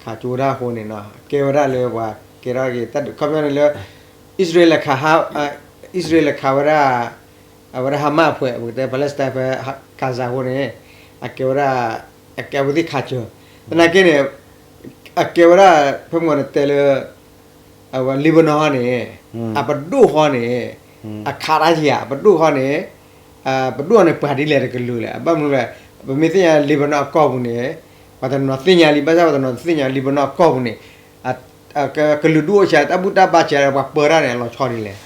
ကၠိဝဲဒၣ်အဃိန့ၣ် ကဲဝဲဒၣ်လၢပှၤကဲထီၣ်က့ၤတၢ်ဒုး ခီဖျိန့ၣ်လၢ အံၣ်စရ့လးခး အံၣ်စရ့လးခးဝဲဒၣ် အဝဲဒၣ် Hamas အဖွဲ့ ပကတဲ Palestine ဖဲ Gaza အဃိန့ၣ် အကဲဝဲဒၣ် အကဲဝဲသ့ၣ်ခးစၢၤ သနာ်က့န့ၣ် အကဲဝဲဒၣ် ဖဲမ့ၢ်န့ၣ်တဲလၢ အဝဲ Lebanon န့ၣ် အပဒိၣ်ဃီန့ၣ် အခးတၢ်ယၤ အပဒိၣ်ဃီန့ၣ် ပဒိၣ်န့ၣ်ပှၤဒ်လဲၣ်တကလုာ်လဲၣ် ဘၣ်မနုၤလဲၣ် ပမ့ၢ်သ့ၣ်ညါ Lebanon အကီၢ်ပူၤန့ၣ် ပှၤတနီၤသ့ၣ်ညါလံ ဘၣ်ဆၣ်ပှၤတနီၤတသ့ၣ်ညါ Lebanon အကီၢ်ပူၤန့ၣ် ကလုာ်ဒူၣ်အိၣ်စှၤ တၢ်ဘူၣ်တၢ်ဘါစှၤ ပှၤပၢတၢ်န့ၣ် အလီၤဆီဒ်လဲၣ်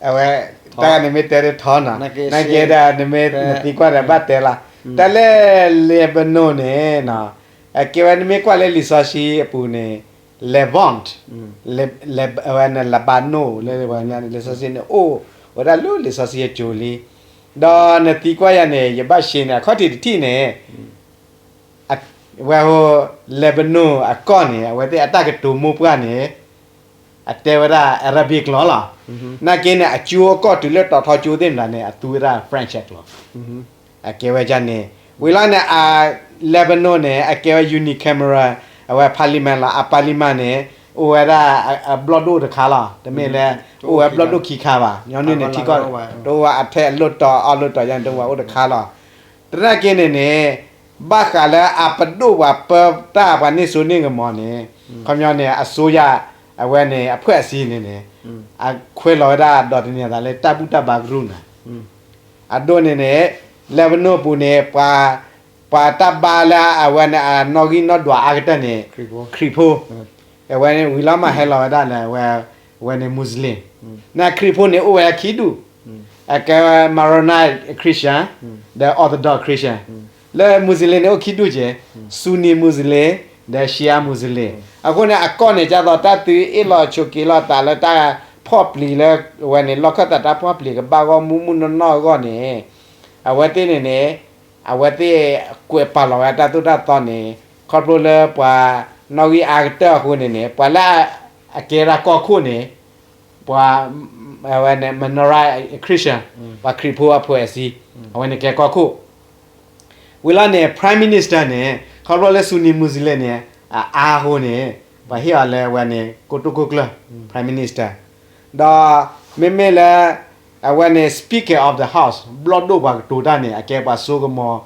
အဝဲ တၢ်နမ့ၢ်တဲတထီနီၤ နာ်က့ဒီးနမ့ၢ်နသံကွၢ်ဒီးဘၣ်တဲလီၤ တၢ်လၢ Lebanon န့ၣ် အကဲဝဲနမ့ၢ်ကွၢ်လၢလံာ်စီဆှံအပူၤန့ၣ် Levant အဝဲန့ၣ် Lebanon လၢပှၤကညီန့ၣ် လံာ်စီဆှံန့ၣ်အိၣ်ဝဲဒၣ်လၢလံာ်စီဆှံအစိၤလံ ဒီးနသံကွၢ်ယၤန့ၣ် ယဘၣ်ရှဲန့ၣ် အခီၣ်ထံးတထံၣ်န့ၣ် ဝဲဟိ Lebanon အကီၢ်န့ၣ် အဝဲသ့ၣ်အတၢ်ကတိၤမိၢ်ပှၢ်န့ၣ် အတဲဝဲဒၣ် Arabic ကျိာ်လီၤ. နာ်က့န့ၣ် အကၠိအကီၢ်တုၤလၢတီၤထီကၠိသ့ၣ်မတၤန့ၣ် အသူဝဲဒၣ် French အကျိာ် အကဲဝဲဒၣ်န့ၣ် ဝံၤလီၤန့ၣ် အ Lebanon န့ၣ် အကဲဝဲ unicameral အဝဲ parliament လီၤ. အ parliament န့ၣ် အိၣ်ဝဲဒၣ် အဘျီၣ်ဒိၣ်တခါလီၤ. တမ့ၢ်လၢ အိၣ်ဝဲဘျီၣ်ဒိၣ်ခံခါဘၣ်. ညီနုၢ်န့ၣ်ထံကီၢ် တအိၣ်ဝဲအထဲအလွှတ်တော် အောက်လွှတ်တော် ယါန့ၣ် တအိၣ်ဝဲအိၣ်တခါလီၤ. သနာ်က့န့ၣ်န့ၣ် ဘၣ်ဃးလၢအပဒိၣ်ပှၤပၢတၢ်ပှၤန့ၢ်စိန့ၢ်ကမီၤန့ၣ် ခီပညီန့ၣ် အစိုးရ အဝဲန့ၣ် အဖွဲ့အစည်းန့ၣ်န့ၣ် အခွဲးလီၤဝဲဒၣ်ဒီးတနံၤအသးလၢတၢ်ဘူၣ်တၢ်ဘါကရူၢ်နၤ အဒိန့ၣ်န့ၣ် Lebanon အပူၤန့ၣ် ပှၤ ပှၤတၢ်ဘါလၢအဝဲန့ၣ် အနီၣ်ဂံၢ်နီၣ်ဒွးအါကတၢၢ်န့ၣ် ခရံာ်ဖိ အဝဲန့ၣ် ဝံၤလီၤမးဟဲလီၤဝဲဒၣ်လၢ အဝဲန့ၣ် Muslim န့ၣ် ခရံာ်ဖိန့ၣ် အိၣ်ဝဲဒၣ်ခံဒူၣ် အကဲဝဲ Maronite Christian ဒီး Orthodox Christian လၢ Muslim န့ၣ် အိၣ်ခံဒူၣ်က့ၤ Sunni Muslim ဒီး Shia Muslim အဃိန့ၣ် အကီၢ်န့ၣ် ဒ်သိးတၢ်သုအ့ၣ်လိာ်ဆိးက့လိာ်သးလၢတၢ်ဖီၣ်ပျံၤလၢ အဝဲန့ၣ် လီၢ်ခၢၣ်သးတၢ်ဖီၣ်ပျံၤကဘၣ်ဂီၢ်မုၢ်မုၢ်နီၢ်နီၢ်အဂီၢ်န့ၣ် အဝဲသ့ၣ်န့ၣ်န့ၣ် အဝဲသ့ၣ်ကွဲးပာ်လီၤဝဲတၢ်သိၣ်တၢ်သီန့ၣ် ခီဖျိလၢပှၤနီၣ်ဂံၢ်အါကတၢၢ်အဃိန့ၣ်န့ၣ် ပှၤလၢအကဲဒၣ်ကီၢ်ခိၣ်န့ၣ် ပှၤ အဝဲန့ၣ် Maronite Christian ပှၤခရံာ်ဖိအဖွဲ့အစည်း အဝဲန့ၣ်ကဲကီၢ်ခိၣ် ဝံၤလီၤန့ၣ် Prime Minister န့ၣ် ခီဖျိလၢ Sunni Muslim န့ၣ် အအါအဃိန့ၣ် ပှၤဟ့ၣ်အီၤလၢအဝဲန့ၣ် ကိတိာ်ခိၣ်ကျၢၢ် Prime Minister, ဒီးမ့မ့ၢ်လၢ အဝဲန့ၣ် Speaker of the House ဘျီၣ်ဒိၣ်ပှၤကတိၤတၢ်န့ၣ် အကဲပှၤစိကမီၤ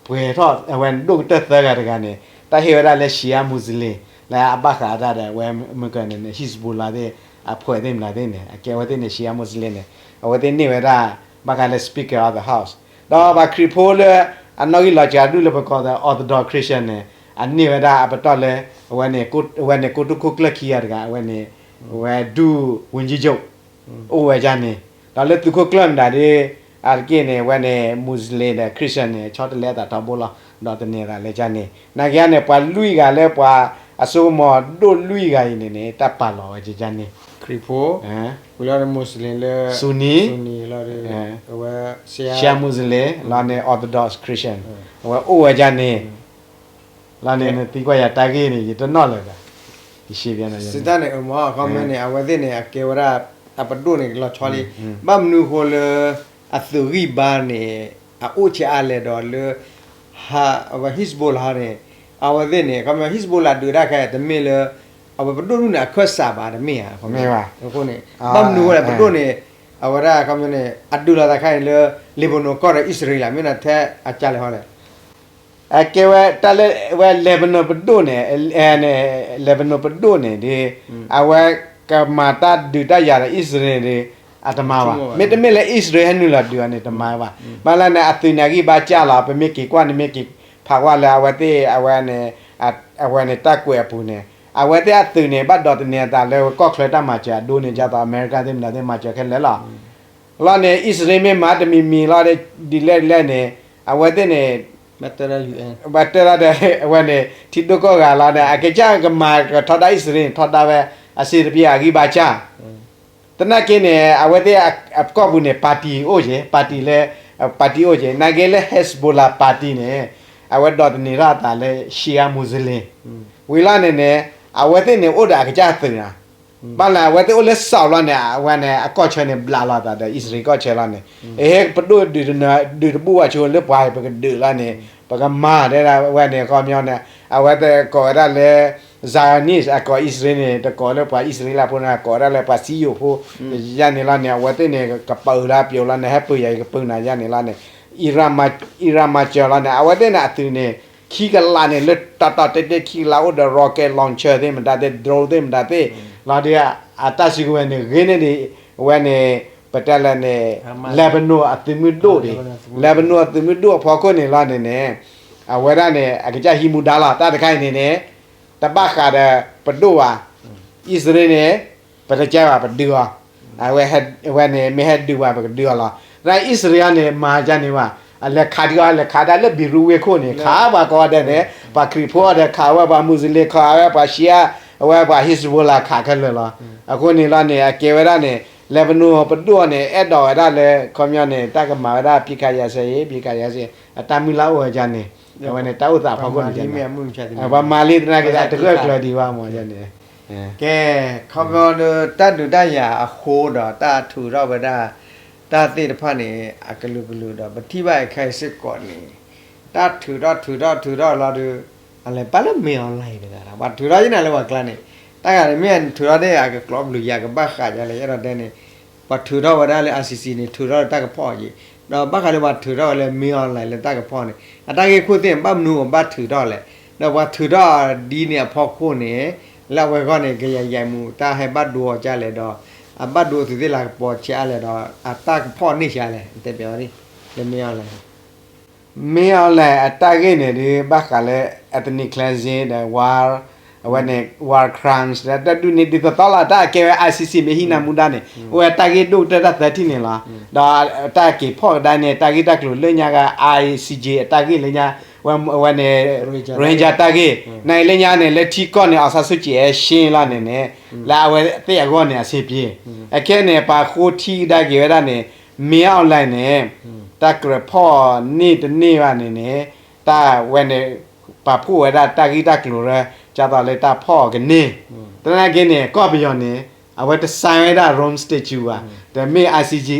ပှဲၤထီၣ် အဝဲဒိၣ်ကတၢၢ်သၢဂၤတဂၤန့ၣ် တၢ်ဟ့ၣ်ဝဲဒၣ်လၢ Shia Muslim လၢအဘၣ်ဃးတၢ်ဒီး အဝဲမ့ၢ်ကန့ၣ် Hezbollah သ့ၣ် အဖှဲးသ့ၣ်မနုၤသ့ၣ်န့ၣ် အကဲဝဲသ့ၣ်န့ၣ် Shia Muslim န့ၣ် အဝဲသ့ၣ်န့ၢ်ဝဲဒၣ် ဘၣ်ဃးလၢ Speaker of the House ဒီးပှၤခရံာ်ဖိလၢ အနီၣ်ဂံၢ်လီၤစှၤဒူၣ်လၢပကိးဒီး Orthodox Christian န့ၣ် အန့ၢ်ဝဲဒၣ်အပတီၢ်လၢ အဝဲန့ၣ် အဝဲန့ၣ်ကိတိာ်ခိၣ်ကျၢၢ်ခံဂၤတဂၤ အဝဲန့ၣ် ဝဲဒုး ဝန်ကြီးချုပ် အိၣ်ဝဲဒၣ်န့ၣ် ဒီးလၢသုးခိၣ်ကျၢၢ်မတၤဒ် အတက့ၢ်န့ၣ် အဝဲန့ၣ် Muslim ဒီး Christian န့ၣ် ဆီတလဲအသးထီဘိလီၤ ဒီးတန့ၢ်သးလၢကန့ၣ် နာ်က့န့ၣ် ပှၤလွံၢ်ဂၤလၢပှၤအစိကမီၤဒိၣ်လွံၢ်ဂၤအံၤန့ၣ်န့ၣ် တၢ်ပာ်လီၤဝဲကန့ၣ် ခရံာ်ဖိ ဝံၤလီၤဒီး Muslim လၢ Sunni လီၤဒီး အဝဲ Shia Muslim လီၤန့ၣ် Orthodox Christian အဝဲအိၣ်ဝဲဒၣ်န့ၣ် လီၤန့ၣ် နသံကွၢ်ယၤတၢ်ဂ့ၢ်န့ၣ် ယတနီၣ်လၢၤဘၣ် ယစံးဘၣ်န့ၣ် စံးတၢ်န့ၣ် အမ့ၢ် ခီမ့ၢ်န့ၣ် အဝဲသ့ၣ်န့ၣ် အကဲဝဲဒၣ် အပဒိၣ်န့ၣ် လီၤဆီလံ ဘၣ်မနုၤဃိလၢ အသုးဂံၢ်ဘါန့ၣ် အအိၣ်ဆံးအါလဲၣ်ဒီးလၢ အဝဲ Hezbollah န့ၣ် အဝဲသ့ၣ်န့ၣ် ခီမ့ၢ် Hezbollah ဒုးတၢ်ခဲအံၤ တမ့ၢ်လၢ အဝဲပဒိၣ်ဒူၣ်န့ၣ် အခၢၣ်စးဘၣ် တမ့ၢ်ဧါ အဃိန့ၣ် ဘၣ်မနုၤဃိလဲၣ် ပဒိၣ်န့ၣ် အဝဲဒၣ် ခီမ့ၢ်န့ၣ် အဒုးလိာ်သးခါအံၤလၢ Lebanon ကီၢ်ဒီး အံၣ်စရ့လး မ့ၢ်နထဲအကါလဲၣ်ဟီလဲၣ် အကဲဝဲတၢ်လၢ ဝဲ Lebanon ပဒိၣ်န့ၣ် Lebanon ပဒိၣ်န့ၣ်ဒီး အဝဲကမၤတၢ်ဒုးတၢ်ယၤဒီး အံၣ်စရ့လးန့ၣ်ဒီး အတမၤဘၣ် မ့တမ့ၢ်လၢအံၣ်စရ့လးဟဲနုာ်လီၤဒုးအီၤန့ၣ် တမၤဘၣ် ဘၣ်လၢန့ၣ် အသုးန့ၣ် အဂံၢ်ဘါစၢ်လီၤ ပမ့ၢ်က့ၤကွၢ်န့ၣ် မ့ၢ်က့ၤဖးကွၢ်လၢအဝဲသ့ၣ် အဝဲန့ၣ် အဝဲန့ၣ်တၢ်ကွဲးအပူၤန့ၣ် အဝဲသ့ၣ်အသုးန့ၣ် ဘၣ်ဒိးသန့ၤအသးလၢကီၢ်ချၢတၢ်မၤစၢၤအဒိန့ၣ် ဒ်သိးအမဲရကၤသ့ၣ်မနုၤသ့ၣ် မၤစၢၤခဲလၢာ်လီၤ လီၤန့ၣ် အံၣ်စရ့လးမ့ၢ်မၤတမံၤမံၤလီၤ ဒ်လဲၣ်ဒ်လဲၣ်န့ၣ် အဝဲသ့ၣ်န့ၣ် ဘၣ်တဲဒၣ်ဒီး အဝဲန့ၣ် ထံဒိၣ်ကီၢ်ဂၤလီၤန့ၣ် အကစၢ်ကမၤကထီဒါအံၣ်စရ့လးန့ၣ် ထီဒါဝဲ အစ့တပျ့ၤအဂံၢ်ဘါစၢ် သနာ်က့န့ၣ် အဝဲသ့ၣ်အကီၢ်ပူၤန့ၣ် party အိၣ်က့ၤ party လၢ party အိၣ်က့ၤ နာ်က့လၢ Hezbollah party န့ၣ် အဝဲဒိးသန့ၤထီၣ်အသးလၢ Shia Muslim ဝံၤလီၤန့ၣ်န့ၣ် အဝဲသ့ၣ်န့ၣ်အိၣ်ဒီးအကစၢ်သုးနီၤ ဘၣ်လၢအဝဲသ့ၣ်အိၣ်လၢ south လီၤန့ၣ် အဝဲန့ၣ် အကီၢ်ဆၢန့ၣ် ဘျးလီၤသးဒီး အံၣ်စရ့လးကီၢ်ဆၢလီၤန့ၣ် အဟဲပဒိၣ်ဒုးတဘိၣ်ဝဲဆိလၢပှၤပကဒုးလီၤန့ၣ် ပကမၤဒ်ဝဲန့ၣ် ခီပညီန့ၣ် အဝဲသ့ၣ်ကိးဝဲဒၣ်လၢ Zionist အကိးအံၣ်စရ့လးန့ၣ် တကိးလၢပှၤအံၣ်စရ့လးဖိန့ၣ် ကိးဝဲဒၣ်လၢပှၤစံယိၤဖိ ယန့ၣ်လီၤန့ၣ် အဝဲသ့ၣ်န့ၣ် ကပာ်အၢလၢပျိးလီၤန့ၣ် ဟဲပၢၢ်ယၤအံၤကပၢၢ်နၤယၤန့ၣ်လီၤန့ၣ် အံရၣ်မၤစၢၤလီၤန့ၣ် အဝဲသ့ၣ်န့ၣ်အသုးန့ၣ် ခံကလးန့ၣ် လၢတီတီတဲာ်တဲာ်ခံကလးအိၣ်ဒီး rocket launcher သ့ၣ်မတၤသ့ၣ် drone သ့ၣ်မတၤသ့ၣ် လီၤဒီး အတၢ်စုကဝဲၤန့ၣ် ဂ့ၤန့ၢ်ဒံး အဝဲန့ၣ် ပတဲလဲၣ်န့ၣ် Lebanon အသုးမုၢ်ဒိၣ်ဒံး Lebanon အသုးမုၢ်ဒိၣ်အဖီခိၣ်န့ၣ်လီၤန့ၣ်န့ၣ် အဝဲဒၣ်န့ၣ် အကစၢ်ဟံးမူဒါလီၤ တၢ်တခါအံၤန့ၣ်န့ၣ် တဘၣ်ဃးဒီးပဒိၣ်ဘၣ် အံၣ်စရ့လးန့ၣ် ပတကဲဘၣ်ပဒုးအီၤ အဝဲန့ၣ် မ့ၢ်ဟဲဒုးဘၣ်ပကဒုးအီၤလီၤ သနာ်အံၣ်စရ့လးန့ၣ် မၤယၤန့ၣ်ဘၣ် အလဲၤခးဒံးအီၤ လဲၤခးဒၣ်လၢ Beirut ဝ့ၢ်ခိၣ်န့ၣ် ခးပှၤကိးဂၤဒဲးန့ၣ် ပှၤခရံာ်ဖိအီၤဒီးခးဝဲ ပှၤ Muslim ခးဝဲ ပှၤ Shia အဝဲပှၤ Hezbollah ခးခဲလၢာ်လီၤ အဃိန့ၣ်လီၤန့ၣ် အကဲဝဲဒၣ်န့ၣ် Lebanon ပဒိၣ်အီၤန့ၣ် အဲၣ်ဒိးဝဲဒၣ်လၢ ခီပညီန့ၣ် တၢ်ကမၤဝဲဒၣ် ပစ်ခတ်ရပ်စဲရေး ပစ်ခတ်ရပ်စဲရေး အတၢ်မုၢ်လၢ်အိၣ်ဝဲဒၣ်န့ၣ် အဝဲန့ၣ် တၢ်အိၣ်သးဖီခိၣ်န့ၣ် ပှၤမၤလံသနာ်က့ အတဂၢၢ်ကျၢၤဒံးဘၣ်မ့ၢ်န့ၣ် ကဲ ခီပညီဒီး တၢ်ဒုးတၢ်ယၤအဃိဒီး တၢ်ထုးထီၣ်ဝဲဒၣ် တၢ်သ့ၣ်တဖၣ်န့ၣ် အကလုာ်ကလုာ်ဒီး ပထံၣ်ဘၣ်အခဲအံၤစ့ၢ်ကီးန့ၣ် တၢ်ထုးထီၣ်ထုးထီၣ်ထုးထီၣ်လီၤဒီး အလဲၤပာ်လၢ မင်းအောင်လှိုင် တဂၤဒီး ပှၤထုးထီၣ်ယနာ်လၢပှၤကျါန့ၣ် တၢ်ဂၤန့ၣ် မ့ၢ်ထုးထီၣ်န့ၣ် အကကျိးဘျုးယၤကဘၣ်ဃးယၤလဲၣ် အဲၣ်ဒိးတဲန့ၣ် ပှၤထုးထီၣ်ဝဲဒၣ်လၢ ICC န့ၣ် ထုးထီၣ်လၢတၢ်ကဖီၣ်က့ၤ ဒီးဘၣ်ဃးလၢပှၤထုးထီၣ်ဝဲလၢ မင်းအောင်လှိုင် လၢတၢ်ကဖီၣ်န့ၣ် အတၢ်ဂ့ၢ်ခိၣ်သ့ၣ်န့ၣ် ဘၣ်မနုၤအဘၣ်ထုးထီၣ်လဲၣ် ဒီးပှၤထုးထီၣ်ဒ်န့ၣ်အဖီခိၣ်န့ၣ် လၢအဝဲဂီၢ်န့ၣ် ကယၤယံာ်မူး တၢ်ဟဲဘၣ်ဒိအီၤကလဲၣ်ဒီး အဘၣ်ဒိအသုးသ့ၣ်လၤကပီၤဆံးအါလဲၣ်ဒီး အတၢ်ကဖီၣ်န့ၢ်ဆံးအါလဲၣ် တဲပျီၤဝဲဒၣ် လၢ မင်းအောင်လှိုင် မင်းအောင်လှိုင် အတၢ်ဂ့ၢ်န့ၣ်ဒုး ဘၣ်ဃးလၢ ethnic cleansing ဒီး war အဝဲန့ၣ် war crimes ဒီးတၢ်ဒုးန့ၣ် ဒ်သိးသိးလီၤ တၢ်အကဲဝဲ ICC မ့ၢ်ဟံးနၤမူဒါန့ၣ် အိၣ်ဝဲတၢ်ဂ့ၢ်ဒိၣ်ကတၢၢ်တၢ်သၢထံၣ်န့ၣ်လီၤ. ဒီးတၢ်က့ၤဖီၣ်ကဒါန့ၣ် တၢ်ဂ့ၢ်တၢ်ကျိၤလၢညါဂၤ ICJ အတၢ်ဂ့ၢ်လၢညါ ဝဲန့ၣ် Rohingya တၢ်ဂ့ၢ် နအံၤလၢညါန့ၣ် လၢထံကီၢ်န့ၣ် အောင်ဆန်းစုကြည် ဟဲရှင်းလီၤန့ၣ်န့ၣ် လၢအဝဲသ့ၣ်အဂီၢ်န့ၣ် အဆင်ပြေ အခဲန့ၣ် ပှၤဃိထံကဒါက့ၤဝဲဒၣ်န့ၣ် မင်းအောင်လှိုင် န့ၣ် တၢ်ကြၢးဖီၣ်န့ၢ်တန့ၢ်ဘၣ်န့ၣ်န့ၣ် တၢ်ဝဲန့ၣ် ပာ်ဖှိၣ်ဝဲဒၣ်တၢ်ဂ့ၢ်တၢ်ကျိၤလၢ ကၢ်သိးလၢတၢ်ဖီၣ်အီၤကန့ၢ် သနာ်က့န့ၣ် ကီၢ်ပယီၤန့ၣ် အဝဲတ sign ဝဲဒၣ် Rome Statute ဘၣ် တမ့ၢ်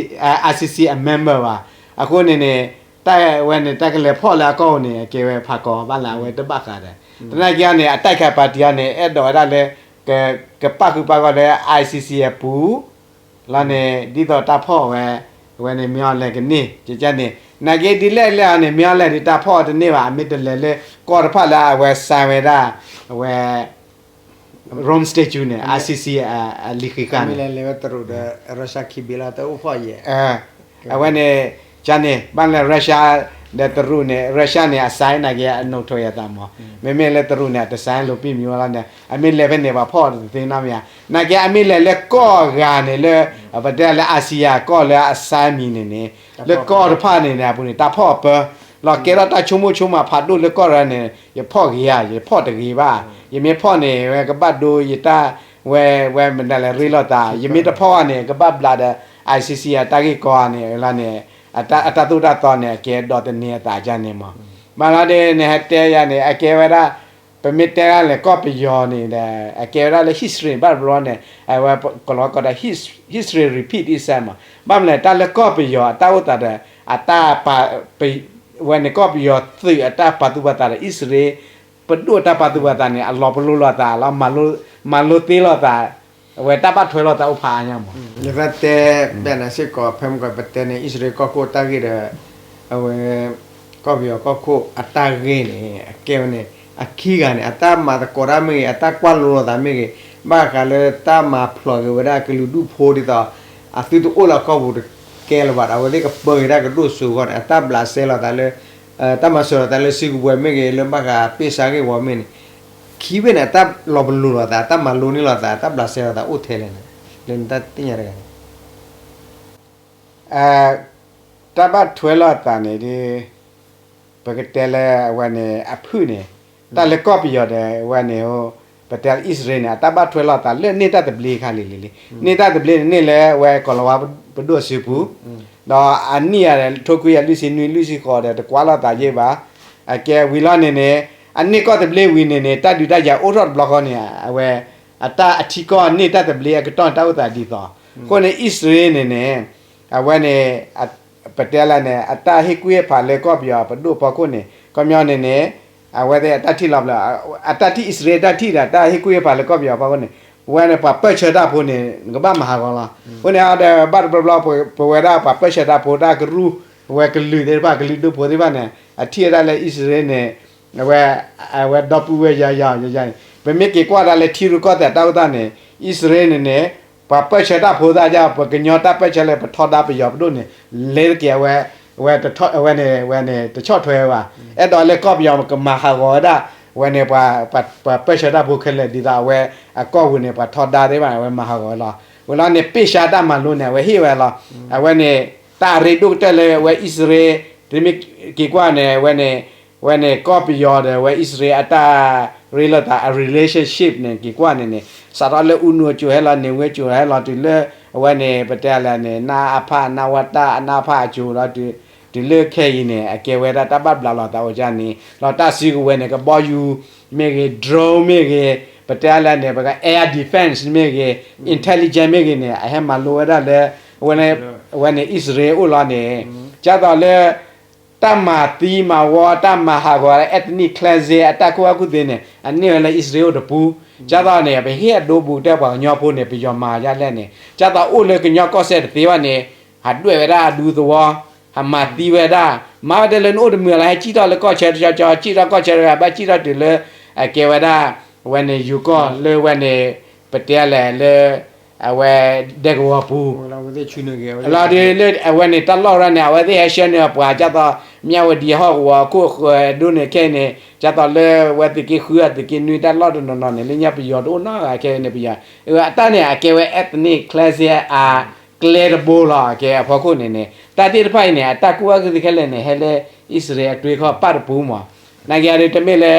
ICC အ member ဘၣ်. အဃိန့ၣ်န့ၣ် တၢ်ဝဲန့ၣ် တၢ်ကလဲၤဖီၣ်လၢအကီၢ်ပူၤန့ၣ် အကဲဝဲဖးကီဘၣ်လၢအဝဲတဘၣ်ဃးဒီး သနာ်က့န့ၣ် အတိုက်ခိုက်ပါတီန့ၣ် အဲၣ်ဒိးဝဲဒၣ်လၢ ကပာ်ဃုာ်ပာ်ဂီၢ်လၢ I C C အပူၤ လီၤန့ၣ် ဒ်သိးတၢ်ဖီၣ်ဝဲ အဝဲန့ၣ် မ့ၢ်အီၤလဲၣ်ကန့ၢ် ကန့ၢ် နာ်က့ဒ်လဲၣ်လဲၣ်အီၤန့ၣ် မ့ၢ်အီၤလဲၣ်ဒီးတၢ်ဖီၣ်အီၤတန့ၢ်ဘၣ် အမ့ၢ်တလဲၤလၢကီၢ်တဖၣ်လၢအဝဲ sign ဝဲဒၣ် အဝဲ Rome Statute န့ၣ် I C C အလံာ်ဃံးဃာ်န့ၣ် အဝဲန့ၣ် ကန့ၣ် ဘၣ်မနုၤလဲၣ် Russia ဒီးတရူးန့ၣ် Russia န့ၣ် အ sign နာ်က့ အနုတ်ထွက်အသးမး မ့မ့ၢ်လၢတရူးန့ၣ် အတ sign လိာ်ပံၢ်မံၤဝဲလီၤန့ၣ် အမ့ၢ်လဲၤဖဲန့ၣ် ပှၤဖီၣ်တသ့နီတမံၤဧါ နာ်က့အမ့ၢ်လဲၤလၢကီၢ်အဂၤန့ၣ်လၢ ပတဲလၢ Asia ကီၢ်လၢအ sign မံၤန့ၣ်န့ၣ် လၢကီၢ်တဖၣ်န့ၣ်န့ၣ် အပူၤန့ၣ် တၢ်ဖီၣ်အပၢ လီၤကဲထီၣ်တၢ်ဆိကမိၣ်ဆိကမးဖးဒိၣ်လၢကီၢ်ရၢန့ၣ် ယဖီၣ်ဂ့ၤဧါ ယဖီၣ်တဂ့ၤဘၣ် ယမ့ၢ်ဖီၣ်န့ၣ် ဝဲကဘၣ်ဒိယတၢ် ဝဲ ဝဲမနုၤလဲၣ် ရ့လိာ်သး ယမ့ၢ်တဖီၣ်ဘၣ်န့ၣ် ကဘၣ်ဘျးဒီး I C C အတၢ်ဂ့ၢ်ကီန့ၣ်လီၤန့ၣ် အတၢ်သိၣ်တၢ်သီန့ၣ် အကဲဒီးတန့ၢ်အသးဒ်န့ၣ်မး မ့ၢ်လီၤဒ်န့ၣ် ဟဲတဲယၤန့ၣ် အကဲဝဲဒၣ် ပမ့ၢ်တဲဒၣ်လဲာ်ကီၢ်ပယီၤန့ၣ်ဒီး အကဲဝဲဒၣ်လၢ history ဘၣ်တဘျီန့ၣ် အဝဲကလီၤကိးဒီး history repeat itself မး ဘၣ်မနုၤလဲၣ် တၢ်လၢကီၢ်ပယီၤအတၢ်အိၣ်သးဒီး အတၢ်ပာ် ဝဲန့ၣ်ကီၢ်ပယီၤသုးအတၢ်ပာ်သူၣ်ပာ်သးဒီး အံၣ်စရ့လး ပဒိၣ်တၢ်ပာ်သူၣ်ပာ်သးန့ၣ် အလီၤပလိာ်လိာ်သးလီၤ မၤလိသ့လိာ်သး အဝဲတၢ်ဘၣ်ထွဲလိာ်သးအိၣ်ဖးအါညါမး ယသးတဲဘၣ်နၤစ့ၢ်ကီး ဖဲမုၢ်ကီး ပတဲန့ၣ် အံၣ်စရ့လးကီၢ်ခိၣ်တၢ်ဂ့ၢ်ဒီး အဝဲ ကီၢ်ပယီၤကီၢ်ခိၣ်အတၢ်ဂ့ၢ်န့ၣ် အကဲဝဲန့ၣ် အခံဂၤန့ၣ် အတၢ်မၤသကိးတၢ်မ့ၢ်ဂ့ၤ အတၢ်ကွၢ်လိလိာ်သးမ့ၢ်ဂ့ၤ ဘၣ်ဃးလၢတၢ်မၤဖျိးက့ၤဝဲဒၣ်ကလုာ်ဒူၣ်ဖိဒ်သိး အသုတအိၣ်လၢအကီၢ်ပူၤတကဲလၢၤဘၣ်ဒီး အဝဲသ့ၣ်ကပၢက့ၤတၢ်ကဒိၣ်စိအဂီၢ်န့ၣ် အတၢ်ဘျးစဲလိာ်သးလၢ တၢ်မၤစၢၤလိာ်သးလၢစုကဝဲၤမ့ၢ်ဂ့ၤ လၢဘၣ်ဃးပ့ၢ်ဆါဂ့ၢ်ဝီမ့ၢ်န့ၣ် ခံဘ့ၣ်န့ၣ် အတၢ်လီၤပလိာ်လိာ်သး အတၢ်မၤလိန့ၢ်လိာ်သး အတၢ်ဘျးစဲလိာ်သးအိၣ်ထဲလဲၣ်န့ၣ် လၢနတၢ်သ့ၣ်ညါတဂၤန့ၣ် တၢ်ဘၣ်ထွဲလိာ်သးန့ၣ်ဒီး ပကတဲလၢအဝဲန့ၣ် အဖုၣ်န့ၣ် တၢ်လၢကီၢ်ပယီၤဒီးအဝဲန့ၣ် ပတဲလၢအံၣ်စရ့လးန့ၣ် အတၢ်ဘၣ်ထွဲလိာ်သးလၢန့ၢ်တၢ်သဘျ့ခါလံၤလံၤလံၤ န့ၢ်တၢ်သဘျ့န့ၣ်န့ၢ်လၢအဝဲကီၤလၤဝါပဒိၣ်အစုပူၤ ဒီးအနံၣ်အံၤ ထိခွံကယၤလွံၢ်ဆံနွံလွံၢ်ဆံဃိးဒီး တကွၢ်လိာ်သးယဲၢ်ဘၣ် အကဲဝံၤလီၤန့ၣ်န့ၣ် အန့ၢ်ကီၢ်သဘျ့ဝံၤန့ၣ်န့ၣ် တၢ်ဒုးတၢ်ယၤအိၣ်ထီၣ်တဘျီဃီန့ၣ် အဝဲ အတၢ်အထံကီၢ်န့ၢ်တၢ်သဘျ့အကတီၢ်န့ၣ် တၢ်အိၣ်သးဒ်သိး အဃိန့ၣ် အံၣ်စရ့လးန့ၣ်န့ၣ် အဝဲန့ၣ် ပတဲလၢန့ၣ် အတၢ်ဟ့ၣ်ကူၣ်ဟ့ၣ်ဖးလၢကီၢ်ပယီၤပဒိၣ်ဖီခိၣ်န့ၣ် ခီပညီန့ၣ်န့ၣ် အဝဲသ့ၣ်အတၢ်ထံၣ်လီၤပျၢၤ အတၢ်ထံၣ် အံၣ်စရ့လးတၢ်ထံၣ်ဒီး တၢ်ဟ့ၣ်ကူၣ်ဟ့ၣ်ဖးလၢကီၢ်ပယီၤဖီခိၣ်န့ၣ် ပဝဲန့ၣ် ပှၤပၢၢ်ဆၢတၢ်ဖိန့ၣ် နကဘၣ်မၤဟးဂီၤလီၤ. အဃိန့ၣ်ဒီး ဘၣ်တဘျီဘျီ ပဝဲဒၣ်ပှၤပၢၢ်ဆၢတၢ်ဖိ တၢ်ကရူၢ် ဝဲကလုာ်သ့ၣ်တဖၣ် ကလုာ်ဒူၣ်ဖိသ့ၣ်တဖၣ်န့ၣ် အထံၣ်ဝဲဒၣ်လၢအံၣ်စရ့လးန့ၣ် အဝဲ အဝဲဒီပုၢ်ဝဲၢ်ယၤယၤယၤယၤန့ၣ် ပမ့ၢ်က့ၤကွၢ်ဒၣ်လၢထံရူၢ်ကီၢ်သဲးတၢ်အိၣ်သးန့ၣ် အံၣ်စရ့လးန့ၣ်န့ၣ် ပှၤပၢၢ်ဆၢတၢ်ဖိသၣ်ယၤ ပှၤကညီတၢ်ပၢၢ်ဆၢလၢ ပထီဒါပယီၤပဒိၣ်န့ၣ် လဲၤတက့ၢ် အဝဲ အဝဲန့ၣ် ဝဲန့ၣ် တဆီၣ်ထွဲဝဲဘၣ်. အဲၣ်ဒိးလၢကီၢ်ပယီၤကမၤဟးဂီၤဝဲဒၣ် ဝဲန့ၣ် ပှၤပၢၢ်ဆၢတၢ်ဖိခဲလၢာ် ဒ်သိးအဝဲအကီၢ်ပူၤန့ၣ် ပှၤထီဒါသ့ၣ်တဖၣ်န့ၣ် အဝဲမၤဟးဂီၤဝဲလီၤ. ဝံၤလီၤန့ၣ် ပ့ၢ်ဆါတၢ်မၤလိန့ၣ် အဝဲဟ့ၣ်ဝဲလီၤ. အဝဲန့ၣ် တၢ်အရ့ဒိၣ်ကတၢၢ်လၢဝဲအံၣ်စရ့လး တမ့ၢ်က့ၤကွၢ်န့ၣ် အဝဲန့ၣ် ဝဲန့ၣ် ကီၢ်ပယီၤဒီးဝဲအံၣ်စရ့လးအတၢ်ရ့လိာ်သးအ relationship န့ၣ် က့ၤကွၢ်န့ၣ်န့ၣ် စးထီၣ်လၢဦးနုအစိၤဟဲလီၤ နေဝင်းအစိၤဟဲလီၤတုၤလၢ အဝဲန့ၣ် ပတဲလဲၣ်န့ၣ် နအဖ နဝတ အနဖ အစိၤလီၤ တုၤလၢခဲအံၤန့ၣ် အကဲဝဲဒၣ်တၢ်ဘၣ်ဘျးလိာ်သးအိၣ်ကန့ၣ် ဒီးတၢ်စုကဝဲၤန့ၣ် ကဘီယူၤမ့ၢ်ဂ့ၤ drone မ့ၢ်ဂ့ၤ ပတဲလဲၣ်န့ၣ် ပက air defense မ့ၢ်ဂ့ၤ intelligence မ့ၢ်ဂ့ၤန့ၣ် အဟဲမၤလိဝဲဒၣ်လၢ အဝဲန့ၣ် အံၣ်စရ့လးအိၣ်လီၤန့ၣ် ဒ်သိးလၢ တၢ်မၤသံမၤဝီ တၢ်မၤဟးဂီၤ ethnic cleansing အတၢ်ကူၣ်ဘၣ်ကူၣ်သ့န့ၣ် အန့ၢ်ဝဲလၢအံၣ်စရ့လးအိၣ်တပူၤ ဒ်သိးန့ၣ် ပဟ့ၣ်အဒိဘူးကတၢၢ်ပှၤကညီဖိန့ၣ် ပယီၤမၤဒ်လဲၣ်န့ၣ် ဒ်သိးအိၣ်လၢကညီကီၢ်စဲၣ်တသ့ဘၣ်န့ၣ် ဟးဒွဲၣ်ဝဲဒၣ်အဒူသဝီ ဟးမၤသံဝဲဒၣ် မၤဝဲဒၣ်လၢနအိၣ်တမုာ်လၢၤ ဟဲစံၣ်ထီၣ်လၢကီၢ်ဆၢတကီကီ စံၣ်ထီၣ်ကီၢ်ဆၢတဂၤ ဘၣ်စံၣ်ထီၣ်တုၤလၢ အကဲဝဲဒၣ် ဝဲန့ၣ်ယူၤကီၢ်လၢဝဲန့ၣ် ပတဲလဲၣ်လၢ အဝဲ ဒဲကဝီၤပူၤ လီၤဒုးလၢအဝဲန့ၣ်တၢ်လီၢ်ရၢန့ၣ် အဝဲသ့ၣ်ဟဲဆှၢန့ၢ်ပှၤ ဒ်သိး မၠၣ်ဝတံၤဟီၣ်ကဝီၤ ခိၣ်ဃၢၤဒိၣ်န့ၣ်ခဲအံၤန့ၣ် ဒ်သိးလၢဝဲသုးက့ဃု သုးက့နွံ တၢ်လီၢ်တနီၤနီၤန့ၣ် လၢညါပယီၤတအိၣ်နီတဂၤခဲအံၤန့ၣ် ပယီၤ အတၢ်န့ၣ် အကဲဝဲ ethnic cleansing အကျဲတဘိလီၤ အကဲအဖီခိၣ်န့ၣ်န့ၣ် တၢ်သ့ၣ်တဖၣ်အံၤန့ၣ် အတၢ်ကူၣ်ဘၣ်ကူၣ်သ့ခဲလၢာ်န့ၣ် ဟဲလၢအံၣ်စရ့လးအတွ့ခီၣ်ပၣ်တပူၤမး နာ်က့အံၤတမ့ၢ်လၢ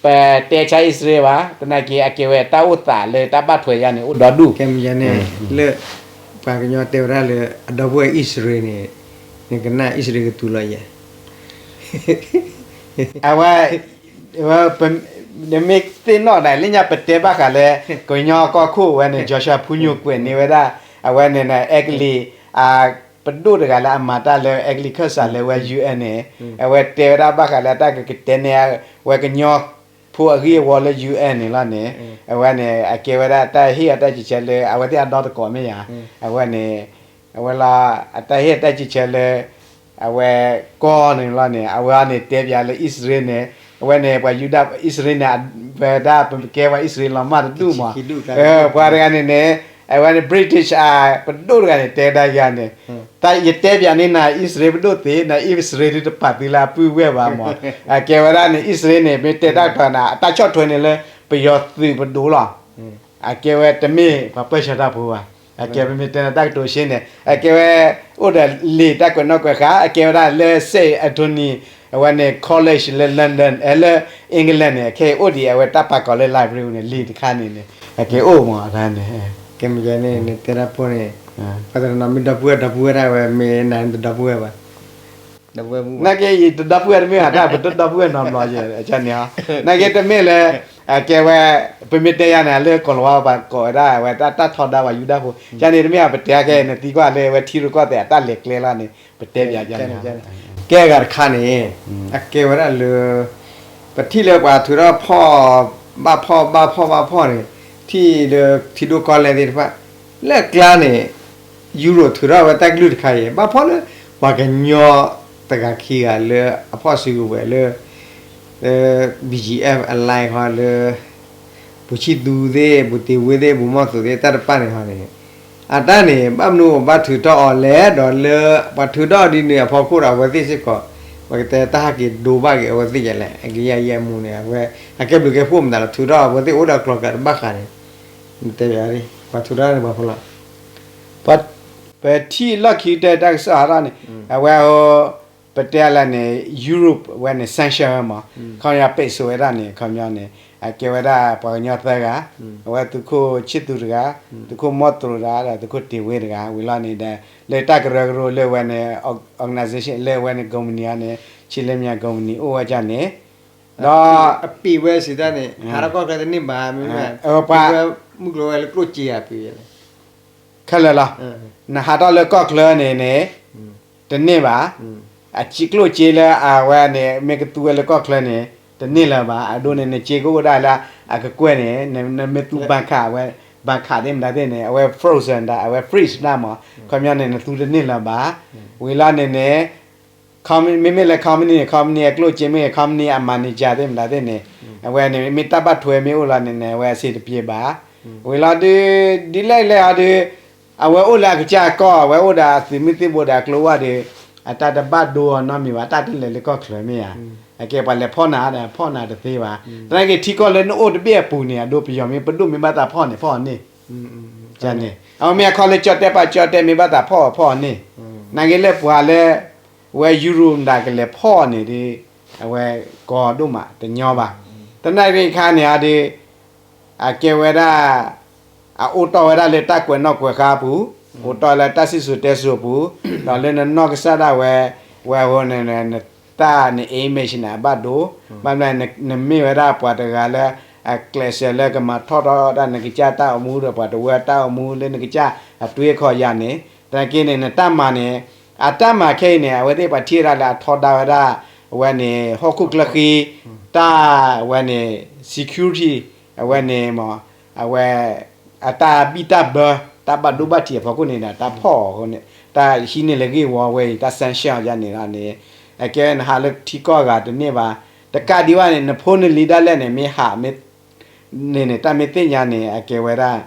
ပတဲဆါအံၣ်စရ့လးဘၣ် သနာ်က့ အကဲဝဲတၢ်အိၣ်သးလၢတၢ်ဘၣ်ထွဲယါန့ၣ် အိၣ်ဒီဒူၣ် ကဲမ့ၢ်ယါန့ၣ် လၢ ပှၤကညီတဲဝဲဒၣ်လၢ အဒီပုၢ်ဝဲၢ်အံၣ်စရ့လးန့ၣ် နကနၣ်အံၣ်စရ့လးကသူလီၤယဲ အဝဲ နမ့ၢ်သ့ၣ်နီၣ်ဒၣ် လၢညါပတဲဘၣ်ဃးလၢ ကညီကီၢ်ခိၣ်ဝဲန့ၣ် Joshua ဖူညိၣ်ကွဲးန့ၢ်ဝဲဒၣ် အဝဲန့ၣ် အဲကလံး ပဒိၣ်တဂၤလၢအမၤတၢ်လၢအဲကလံးခၢၣ်စးလၢဝဲ ယူၢ်အဲၣ်န့ၣ် အဝဲတဲဝဲဒၣ်ဘၣ်ဃးလၢတၢ်ကကတဲန့ၢ် ဝဲကညီ ဖိအဂံၢ်အဝီလၢ ယူၢ်အၣ်န့ၣ်လီၤန့ၣ်, အဝဲန့ၣ် အကဲဝဲဒၣ်တၢ်ဟ့ၣ်အီၤတၢ်စံးဆၢလၢ အဝဲသ့ၣ်အဒီသကိးမ့ၢ်ယၤ, အဝဲန့ၣ် အဝဲလီၤ အတၢ်ဟ့ၣ်အတၢ်စံးဆၢလၢ အဝဲကီၢ်န့ၣ်လီၤန့ၣ် အဝဲအံၤန့ၣ် တဲပၠးလၢအံၣ်စရ့လးန့ၣ်, အဝဲန့ၣ် ပှၤယူဒၤ အံၣ်စရ့လးန့ၣ် ဝဲဒၣ်ပကဲပှၤအံၣ်စရ့လးလီၤမၢ်တဒူၣ်မး, ပှၤတဂၤန့ၣ်န့ၣ် အဝဲန့ၣ် British အပဒိၣ်တဂၤန့ၣ် တဲဒၣ်ယၤန့ၣ်, ယတဲပၠးန့ၢ်နၤ အံၣ်စရ့လးပဒိၣ်သ့, နအံၣ်စရ့လးဒုးတပာ်သုလၢအပုၢ်ဝဲၢ်ဘၣ်မး, အကဲဝဲဒၣ်န့ၣ် အံၣ်စရ့လးန့ၣ် မ့ၢ်တဲတၢ်ကတိၤန့ၣ် အတၢ်ဆီၣ်ထွဲန့ၣ်လၢ ပယီၤသုးပဒိၣ်လီၤ. အကဲဝဲတမ့ၢ်ပှၤပၢၢ်ဆၢတၢ်ဖိဘၣ်. အကဲပမ့ၢ်တဲနၤတၢ်ကတိၤရှဲန့ၣ် အကဲဝဲ အိၣ်ဒီးလံာ်တၢ်ကွဲးနီၣ်ကွဲးဃါ အကဲဝဲဒၣ်လၢ Saint Anthony အဝဲန့ၣ် college လၢ London လၢ England န့ၣ် အခဲအံၤအိၣ်ဒံး အဝဲတၢ်ပာ်ကီၤလၢ library န့ၣ် လံာ်တခါန့ၣ်န့ၣ် အကဲအိၣ်မးတၢ်န့ၣ်, ကဲမ့ၢ်န့ၣ် နတဲတၢ်ဖိန့ၣ် ပှၤတနီၤမ့ၢ်ဒီပုၢ်ဝဲၢ်ဒီပုၢ်ဝဲၢ်ဒၣ်ဝဲ မ့ၢ်နၤတဒီပုၢ်ဝဲၢ်ဘၣ် နာ်က့ ယတဒီပုၢ်ဝဲၢ်တမ့ၢ်ဘၣ် တၢ်ပတဒီပုၢ်ဝဲၢ်နီတဘျီယဲန့ၣ်, နာ်က့တမ့ၢ်လၢ အကဲဝဲ ပမ့ၢ်တဲယၤန့ၣ် လၢကီၢ်လီၤဝါပှၤကိးဝဲဒၣ်ဝဲတၢ်ထီဒါပှၤယူဒၤဖိ, ယန့ၣ်တမ့ၢ်ဘၣ် ပတဲခဲအံၤန့ၣ် သံကွၢ်လၢဝဲထံရူၢ်ကီၢ်သဲးအတၢ်လဲၤကျဲလီၤန့ၣ် ပတဲပၠးယန့ၣ်, ကဲအဂၤတခါန့ၣ် အကဲဝဲဒၣ်လၢ ပထံၣ်လၢပှၤထုးထီၣ်ဖီၣ် ဘၣ်ဖီၣ်ဘၣ်ဖီၣ်ဘၣ်ဖီၣ်န့ၣ် ထံၣ်လၢထံဒိၣ်ကီၢ်လဲၢ်သ့ၣ်တဖၣ် လၢအကျါန့ၣ် ယူရိၤထုးထီၣ်ဝဲတၢ်ကလုၢ်တခါအံၤ ဘၣ်ဖီၣ်လၢ ပှၤကညီတဂၤခံဂၤလၢအဖီၣ်စုကဝဲၤလၢ လၢ ဘီၣ်ကၠံၣ်အဲၣ်ဖ် အလါဟီလၢ ဘူၣ်ဆံၣ်သူသ့ၣ် ဘူၣ်တ့ၤဝ့သ့ၣ် ဘူၣ်မီၢ်သူးသ့ၣ် တၢ်တဖၣ်န့ၣ်ဟီန့ၣ် အတၢ်န့ၣ် ဘၣ်မနုၤဘၣ်ထုးထီၣ်အီၤလဲၣ် ဒီးလၢပှၤထုးထီၣ်အီၤဒ်န့ၣ်အဖီခိၣ်ဒီး အဝဲသ့ၣ်စ့ၢ်ကီး ပကတဲတၢ်ဟးက့ၤဒိဘၣ်က့ၤအဝဲသ့ၣ်ယဲလဲၣ် အကယဲၢ်ယဲၢ်မူန့ၣ် အဝဲ အကဲဘျုးကဲဖှိၣ်မတၤလီၤ ထုးထီၣ်အဝဲသ့ၣ်အိၣ်ဒီးကျီၤကျၢၤတဘၣ်ဃးန့ၣ် နတဲယၤ ပှၤထုးထီၣ်န့ၣ်ပှၤဖိလီၤ ပထံၣ်လီၢ်ခံကတၢၢ်တၢ်ကစီၣ်ဟးထီၣ်န့ၣ် အဝဲ ပတဲလၢန့ၣ် Europe ဝဲန့ၣ် sanction ဝဲမး ခီပညီပိတ်ဆို့ဝဲဒၣ်န့ၣ် ခီပညီန့ၣ် အကဲဝဲဒၣ်ပှၤကညီသၢဂၤ အဝဲသုးခိၣ်ဆံၣ်သူတဂၤ သုးခိၣ်မီၢ်သူးတဂၤ ဒီးသုးခိၣ်တ့ၤဝ့တဂၤ ဝံၤလီၤန့ၣ်ဒီး လၢတၢ်ကရၢကရိလၢဝဲန့ၣ် organization လၢဝဲန့ၣ် company အန့ၣ် ဆံးလၢမံၤ company အိၣ်ဝဲဒၣ်န့ၣ် ဒီး အပံာ်ဝဲစံးတၢ်န့ၣ် ဟးထီၣ်ကီၢ်ချၢတန့ၢ်ဘၣ် မ့မ့ၢ် ပံာ်ဝဲ မုၢ်ကျိၤဝဲလၢကျိၣ်စ့အပံာ်ဝဲလဲၣ် ခဲလၢာ်လီၤ. နဟးထီၣ်လၢကီၢ်ချၢန့ၣ်န့ၣ် တန့ၢ်ဘၣ်. အကျိၣ်စ့လၢအဝဲန့ၣ် မ့ၢ်ကသူဝဲလၢကီၢ်ချၢန့ၣ် တန့ၢ်လၢၤဘၣ်. အဒိန့ၣ် နစ့ကအိၣ်ဒၣ်လၢအကကွဲၢ်န့ၣ် နမ့ၢ်သူဘၣ်ခးဝဲ ဘၣ်ခးသ့ၣ်မတၤသ့ၣ်န့ၣ် အဝဲ frozen ဒၣ် အဝဲ freeze ဒၣ်မး ခီပညီန့ၣ် နသူတန့ၢ်လၢၤဘၣ်. ဝံၤလီၤန့ၣ်န့ၣ် မ့မ့ၢ်လၢ company န့ၣ် company အကျိၣ်စ့မ့ၢ်ဂ့ၤ company အ manager သ့ၣ်မတၤသ့ၣ်န့ၣ် အဝဲန့ၣ် မ့ၢ်တၢ်ဘၣ်ထွဲမ့ၢ်အိၣ်လီၤန့ၣ်န့ၣ် အဝဲအဆင်တပြေဘၣ်. ဝံၤလီၤဒုး ဒ်လဲၣ်လဲၣ်အီၤဒုး အဝဲအိၣ်လၢအကစၢ်ကီၢ် အဝဲအိၣ်ဒီးအသုးမုၢ်သံၣ်ဘိဒီးအကျိဝါဒုး အတၢ်တဘၣ်ဒိအီၤနီတမံၤဘၣ် တၢ်တလဲၤလၢကီၢ်ချၢမ့ၢ်ဧါ. အကဲပှၤလဲၤဖီၣ်နၤဒီးဖီၣ်နၤတသ့ဘၣ်. သနာ်က့ထံကီၢ်လၢနအိၣ်တဘ့ၣ်အပူၤန့ၣ် အဒိပယီၤမ့ၢ်ပဒိၣ်မ့ၢ်ဘၣ်သးဖီၣ်န့ၣ် ဖီၣ်အီၤန့ၣ် န့ၣ် အမ့ၢ်အခီလၢကၠီၣ်တဲၣ်ပာ်ကၠီၣ်တဲၣ်မ့ၢ်ဘၣ်သးဖီၣ်အီၤဖီၣ်အီၤန့ၣ် နာ်က့လၢပှၤလၢ ဝဲယူရိၤမတၤကလဲၤဖီၣ်န့ၣ်ဒီး အဝဲကီဒိၣ်မးတညီဘၣ်. သနာ်က့အခါန့ၣ်အဒုး အကဲဝဲဒၣ် အအိၣ်တီၢ်ဝဲဒၣ်လၢတၢ်ကွဲးနီၣ်ကွဲးဃါအပူၤ, အိၣ်တီၢ်လၢတၢ်စံၣ်စိၤတဲစိၤအပူၤ, ဒီးလၢနနီၢ်ကစၢ်ဒၣ်ဝဲ ဝဲအဃိန့ၣ် နတၢ်န image န့ၣ် အဘၣ်ဒိ, ဘၣ်မနုၤ နမ့ၢ်ဝဲဒၣ်ပှၤတဂၤလၢ အကျဲးစၢးလၢကမၤထီၣ်ထီၣ်ဒၣ်နကစၢ်တၢ်အိၣ်မူဒီးပှၤတဝၢတၢ်အိၣ်မူလၢနကစၢ်အတွေးခီယၤန့ၣ်, သနာ်က့န့ၣ် နတၢ်မၤန့ၣ် အတၢ်မၤခဲအံၤန့ၣ် အဝဲသ့ၣ်ပှၤထံၣ်ဝဲဒၣ်လၢအထီဒါဝဲဒၣ် အဝဲန့ၣ် ဟီၣ်ခိၣ်ချၢဃံ တၢ်ဝဲန့ၣ် security အဝဲန့ၣ်မ့ၢ် အဝဲ အတၢ်ဘံၣ်တၢ်ဘၢ တၢ်ဘၣ်ဒိဘၣ်ထံးအဖီခိၣ်န့ၣ်ဒီး တၢ်ဖီၣ်အီၤအဃိန့ၣ် တၢ်ဟံးန့ၢ်လၢဂ့ၢ်ဝီဝဲအံၤ တၢ် sanction အီၤယါန့ၣ်လီၤန့ၣ်, အကဲနဟးလၢထံကီၢ်ဂၤတန့ၢ်ဘၣ်. တကးဒံးဘၣ်န့ၣ် နဖိနလံၤဒၣ်လဲာ်န့ၣ် မ့ၢ်ဟးမ့ၢ် န့ၣ်န့ၣ် တၢ်မ့ၢ်သ့ၣ်ညါန့ၣ် အကဲဝဲဒၣ်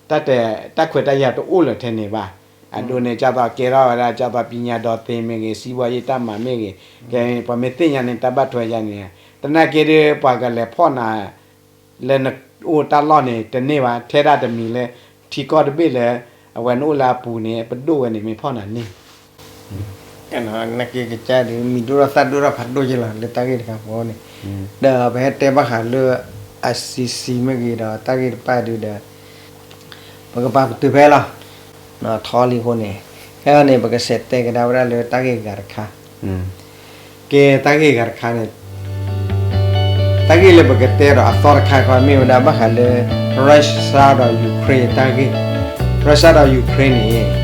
တၢ်တဲ တၢ်ခွဲးတၢ်ယာ်တအိၣ်လၢၤထဲန့ၣ်ဘၣ်. အဒိန့ၣ် ကၢ်သိးကဲထီၣ်ဝဲဒၣ် ကၢ်သိးပညာဒီသင်မ့ၢ်ဂ့ၤ စံးဘီယ့ၣ်တၢ်မၤမ့ၢ်ဂ့ၤ, ကဲ ပှၤမ့ၢ်သ့ၣ်ညါန့ၣ် တၢ်ဘၣ်ထွဲယါန့ၣ်, သနာ်က့ဒီး ပှၤကလဲၤဖီၣ်နၤ လၢနအိၣ်တၢ်လီၢ်န့ၣ် တန့ၢ်ဘၣ် ထဲဒၣ်တမံၤလၢ ထံကီၢ်တဘ့ၣ်လၢ အဝဲနအိၣ်လၢအပူၤန့ၣ် ပဒိၣ်ဝဲန့ၣ် မ့ၢ်ဖီၣ်နၤန့ၣ် နာ်က့ကစၢ်ဒီး မံၤဒိၣ်ထီၣ်သၣ်ဒိၣ်ထီၣ်ဖးဒိၣ်က့လီၤ လၢတၢ်ဂ့ၢ်တခါဃီန့ၣ်, ဒီးပဟဲတဲဘၣ်ဃးလၢ ICC မ့ၢ်ဂ့ၤဒီး တၢ်ဂ့ၢ်တဖၣ်ဒုးဒီး ပကပာ်ပတုာ်ဖဲလီၤ. ထီလံအဃိန့ၣ်, ဖဲအံၤန့ၣ် ပကစးတဲကဒါဝဲဒၣ်လၢတၢ်ဂ့ၢ်ဂၤတခါ, ကဲတၢ်ဂ့ၢ်ဂၤတခါန့ၣ် တၢ်ဂ့ၢ်လၢပကတဲဒီးအသီတခါခီ မ့ၢ်ဝဲဒၣ်ဘၣ်ဃးလၢ Russia ဒီး Ukraine တၢ်ဂ့ၢ်, Russia ဒီး Ukraine န့ၣ်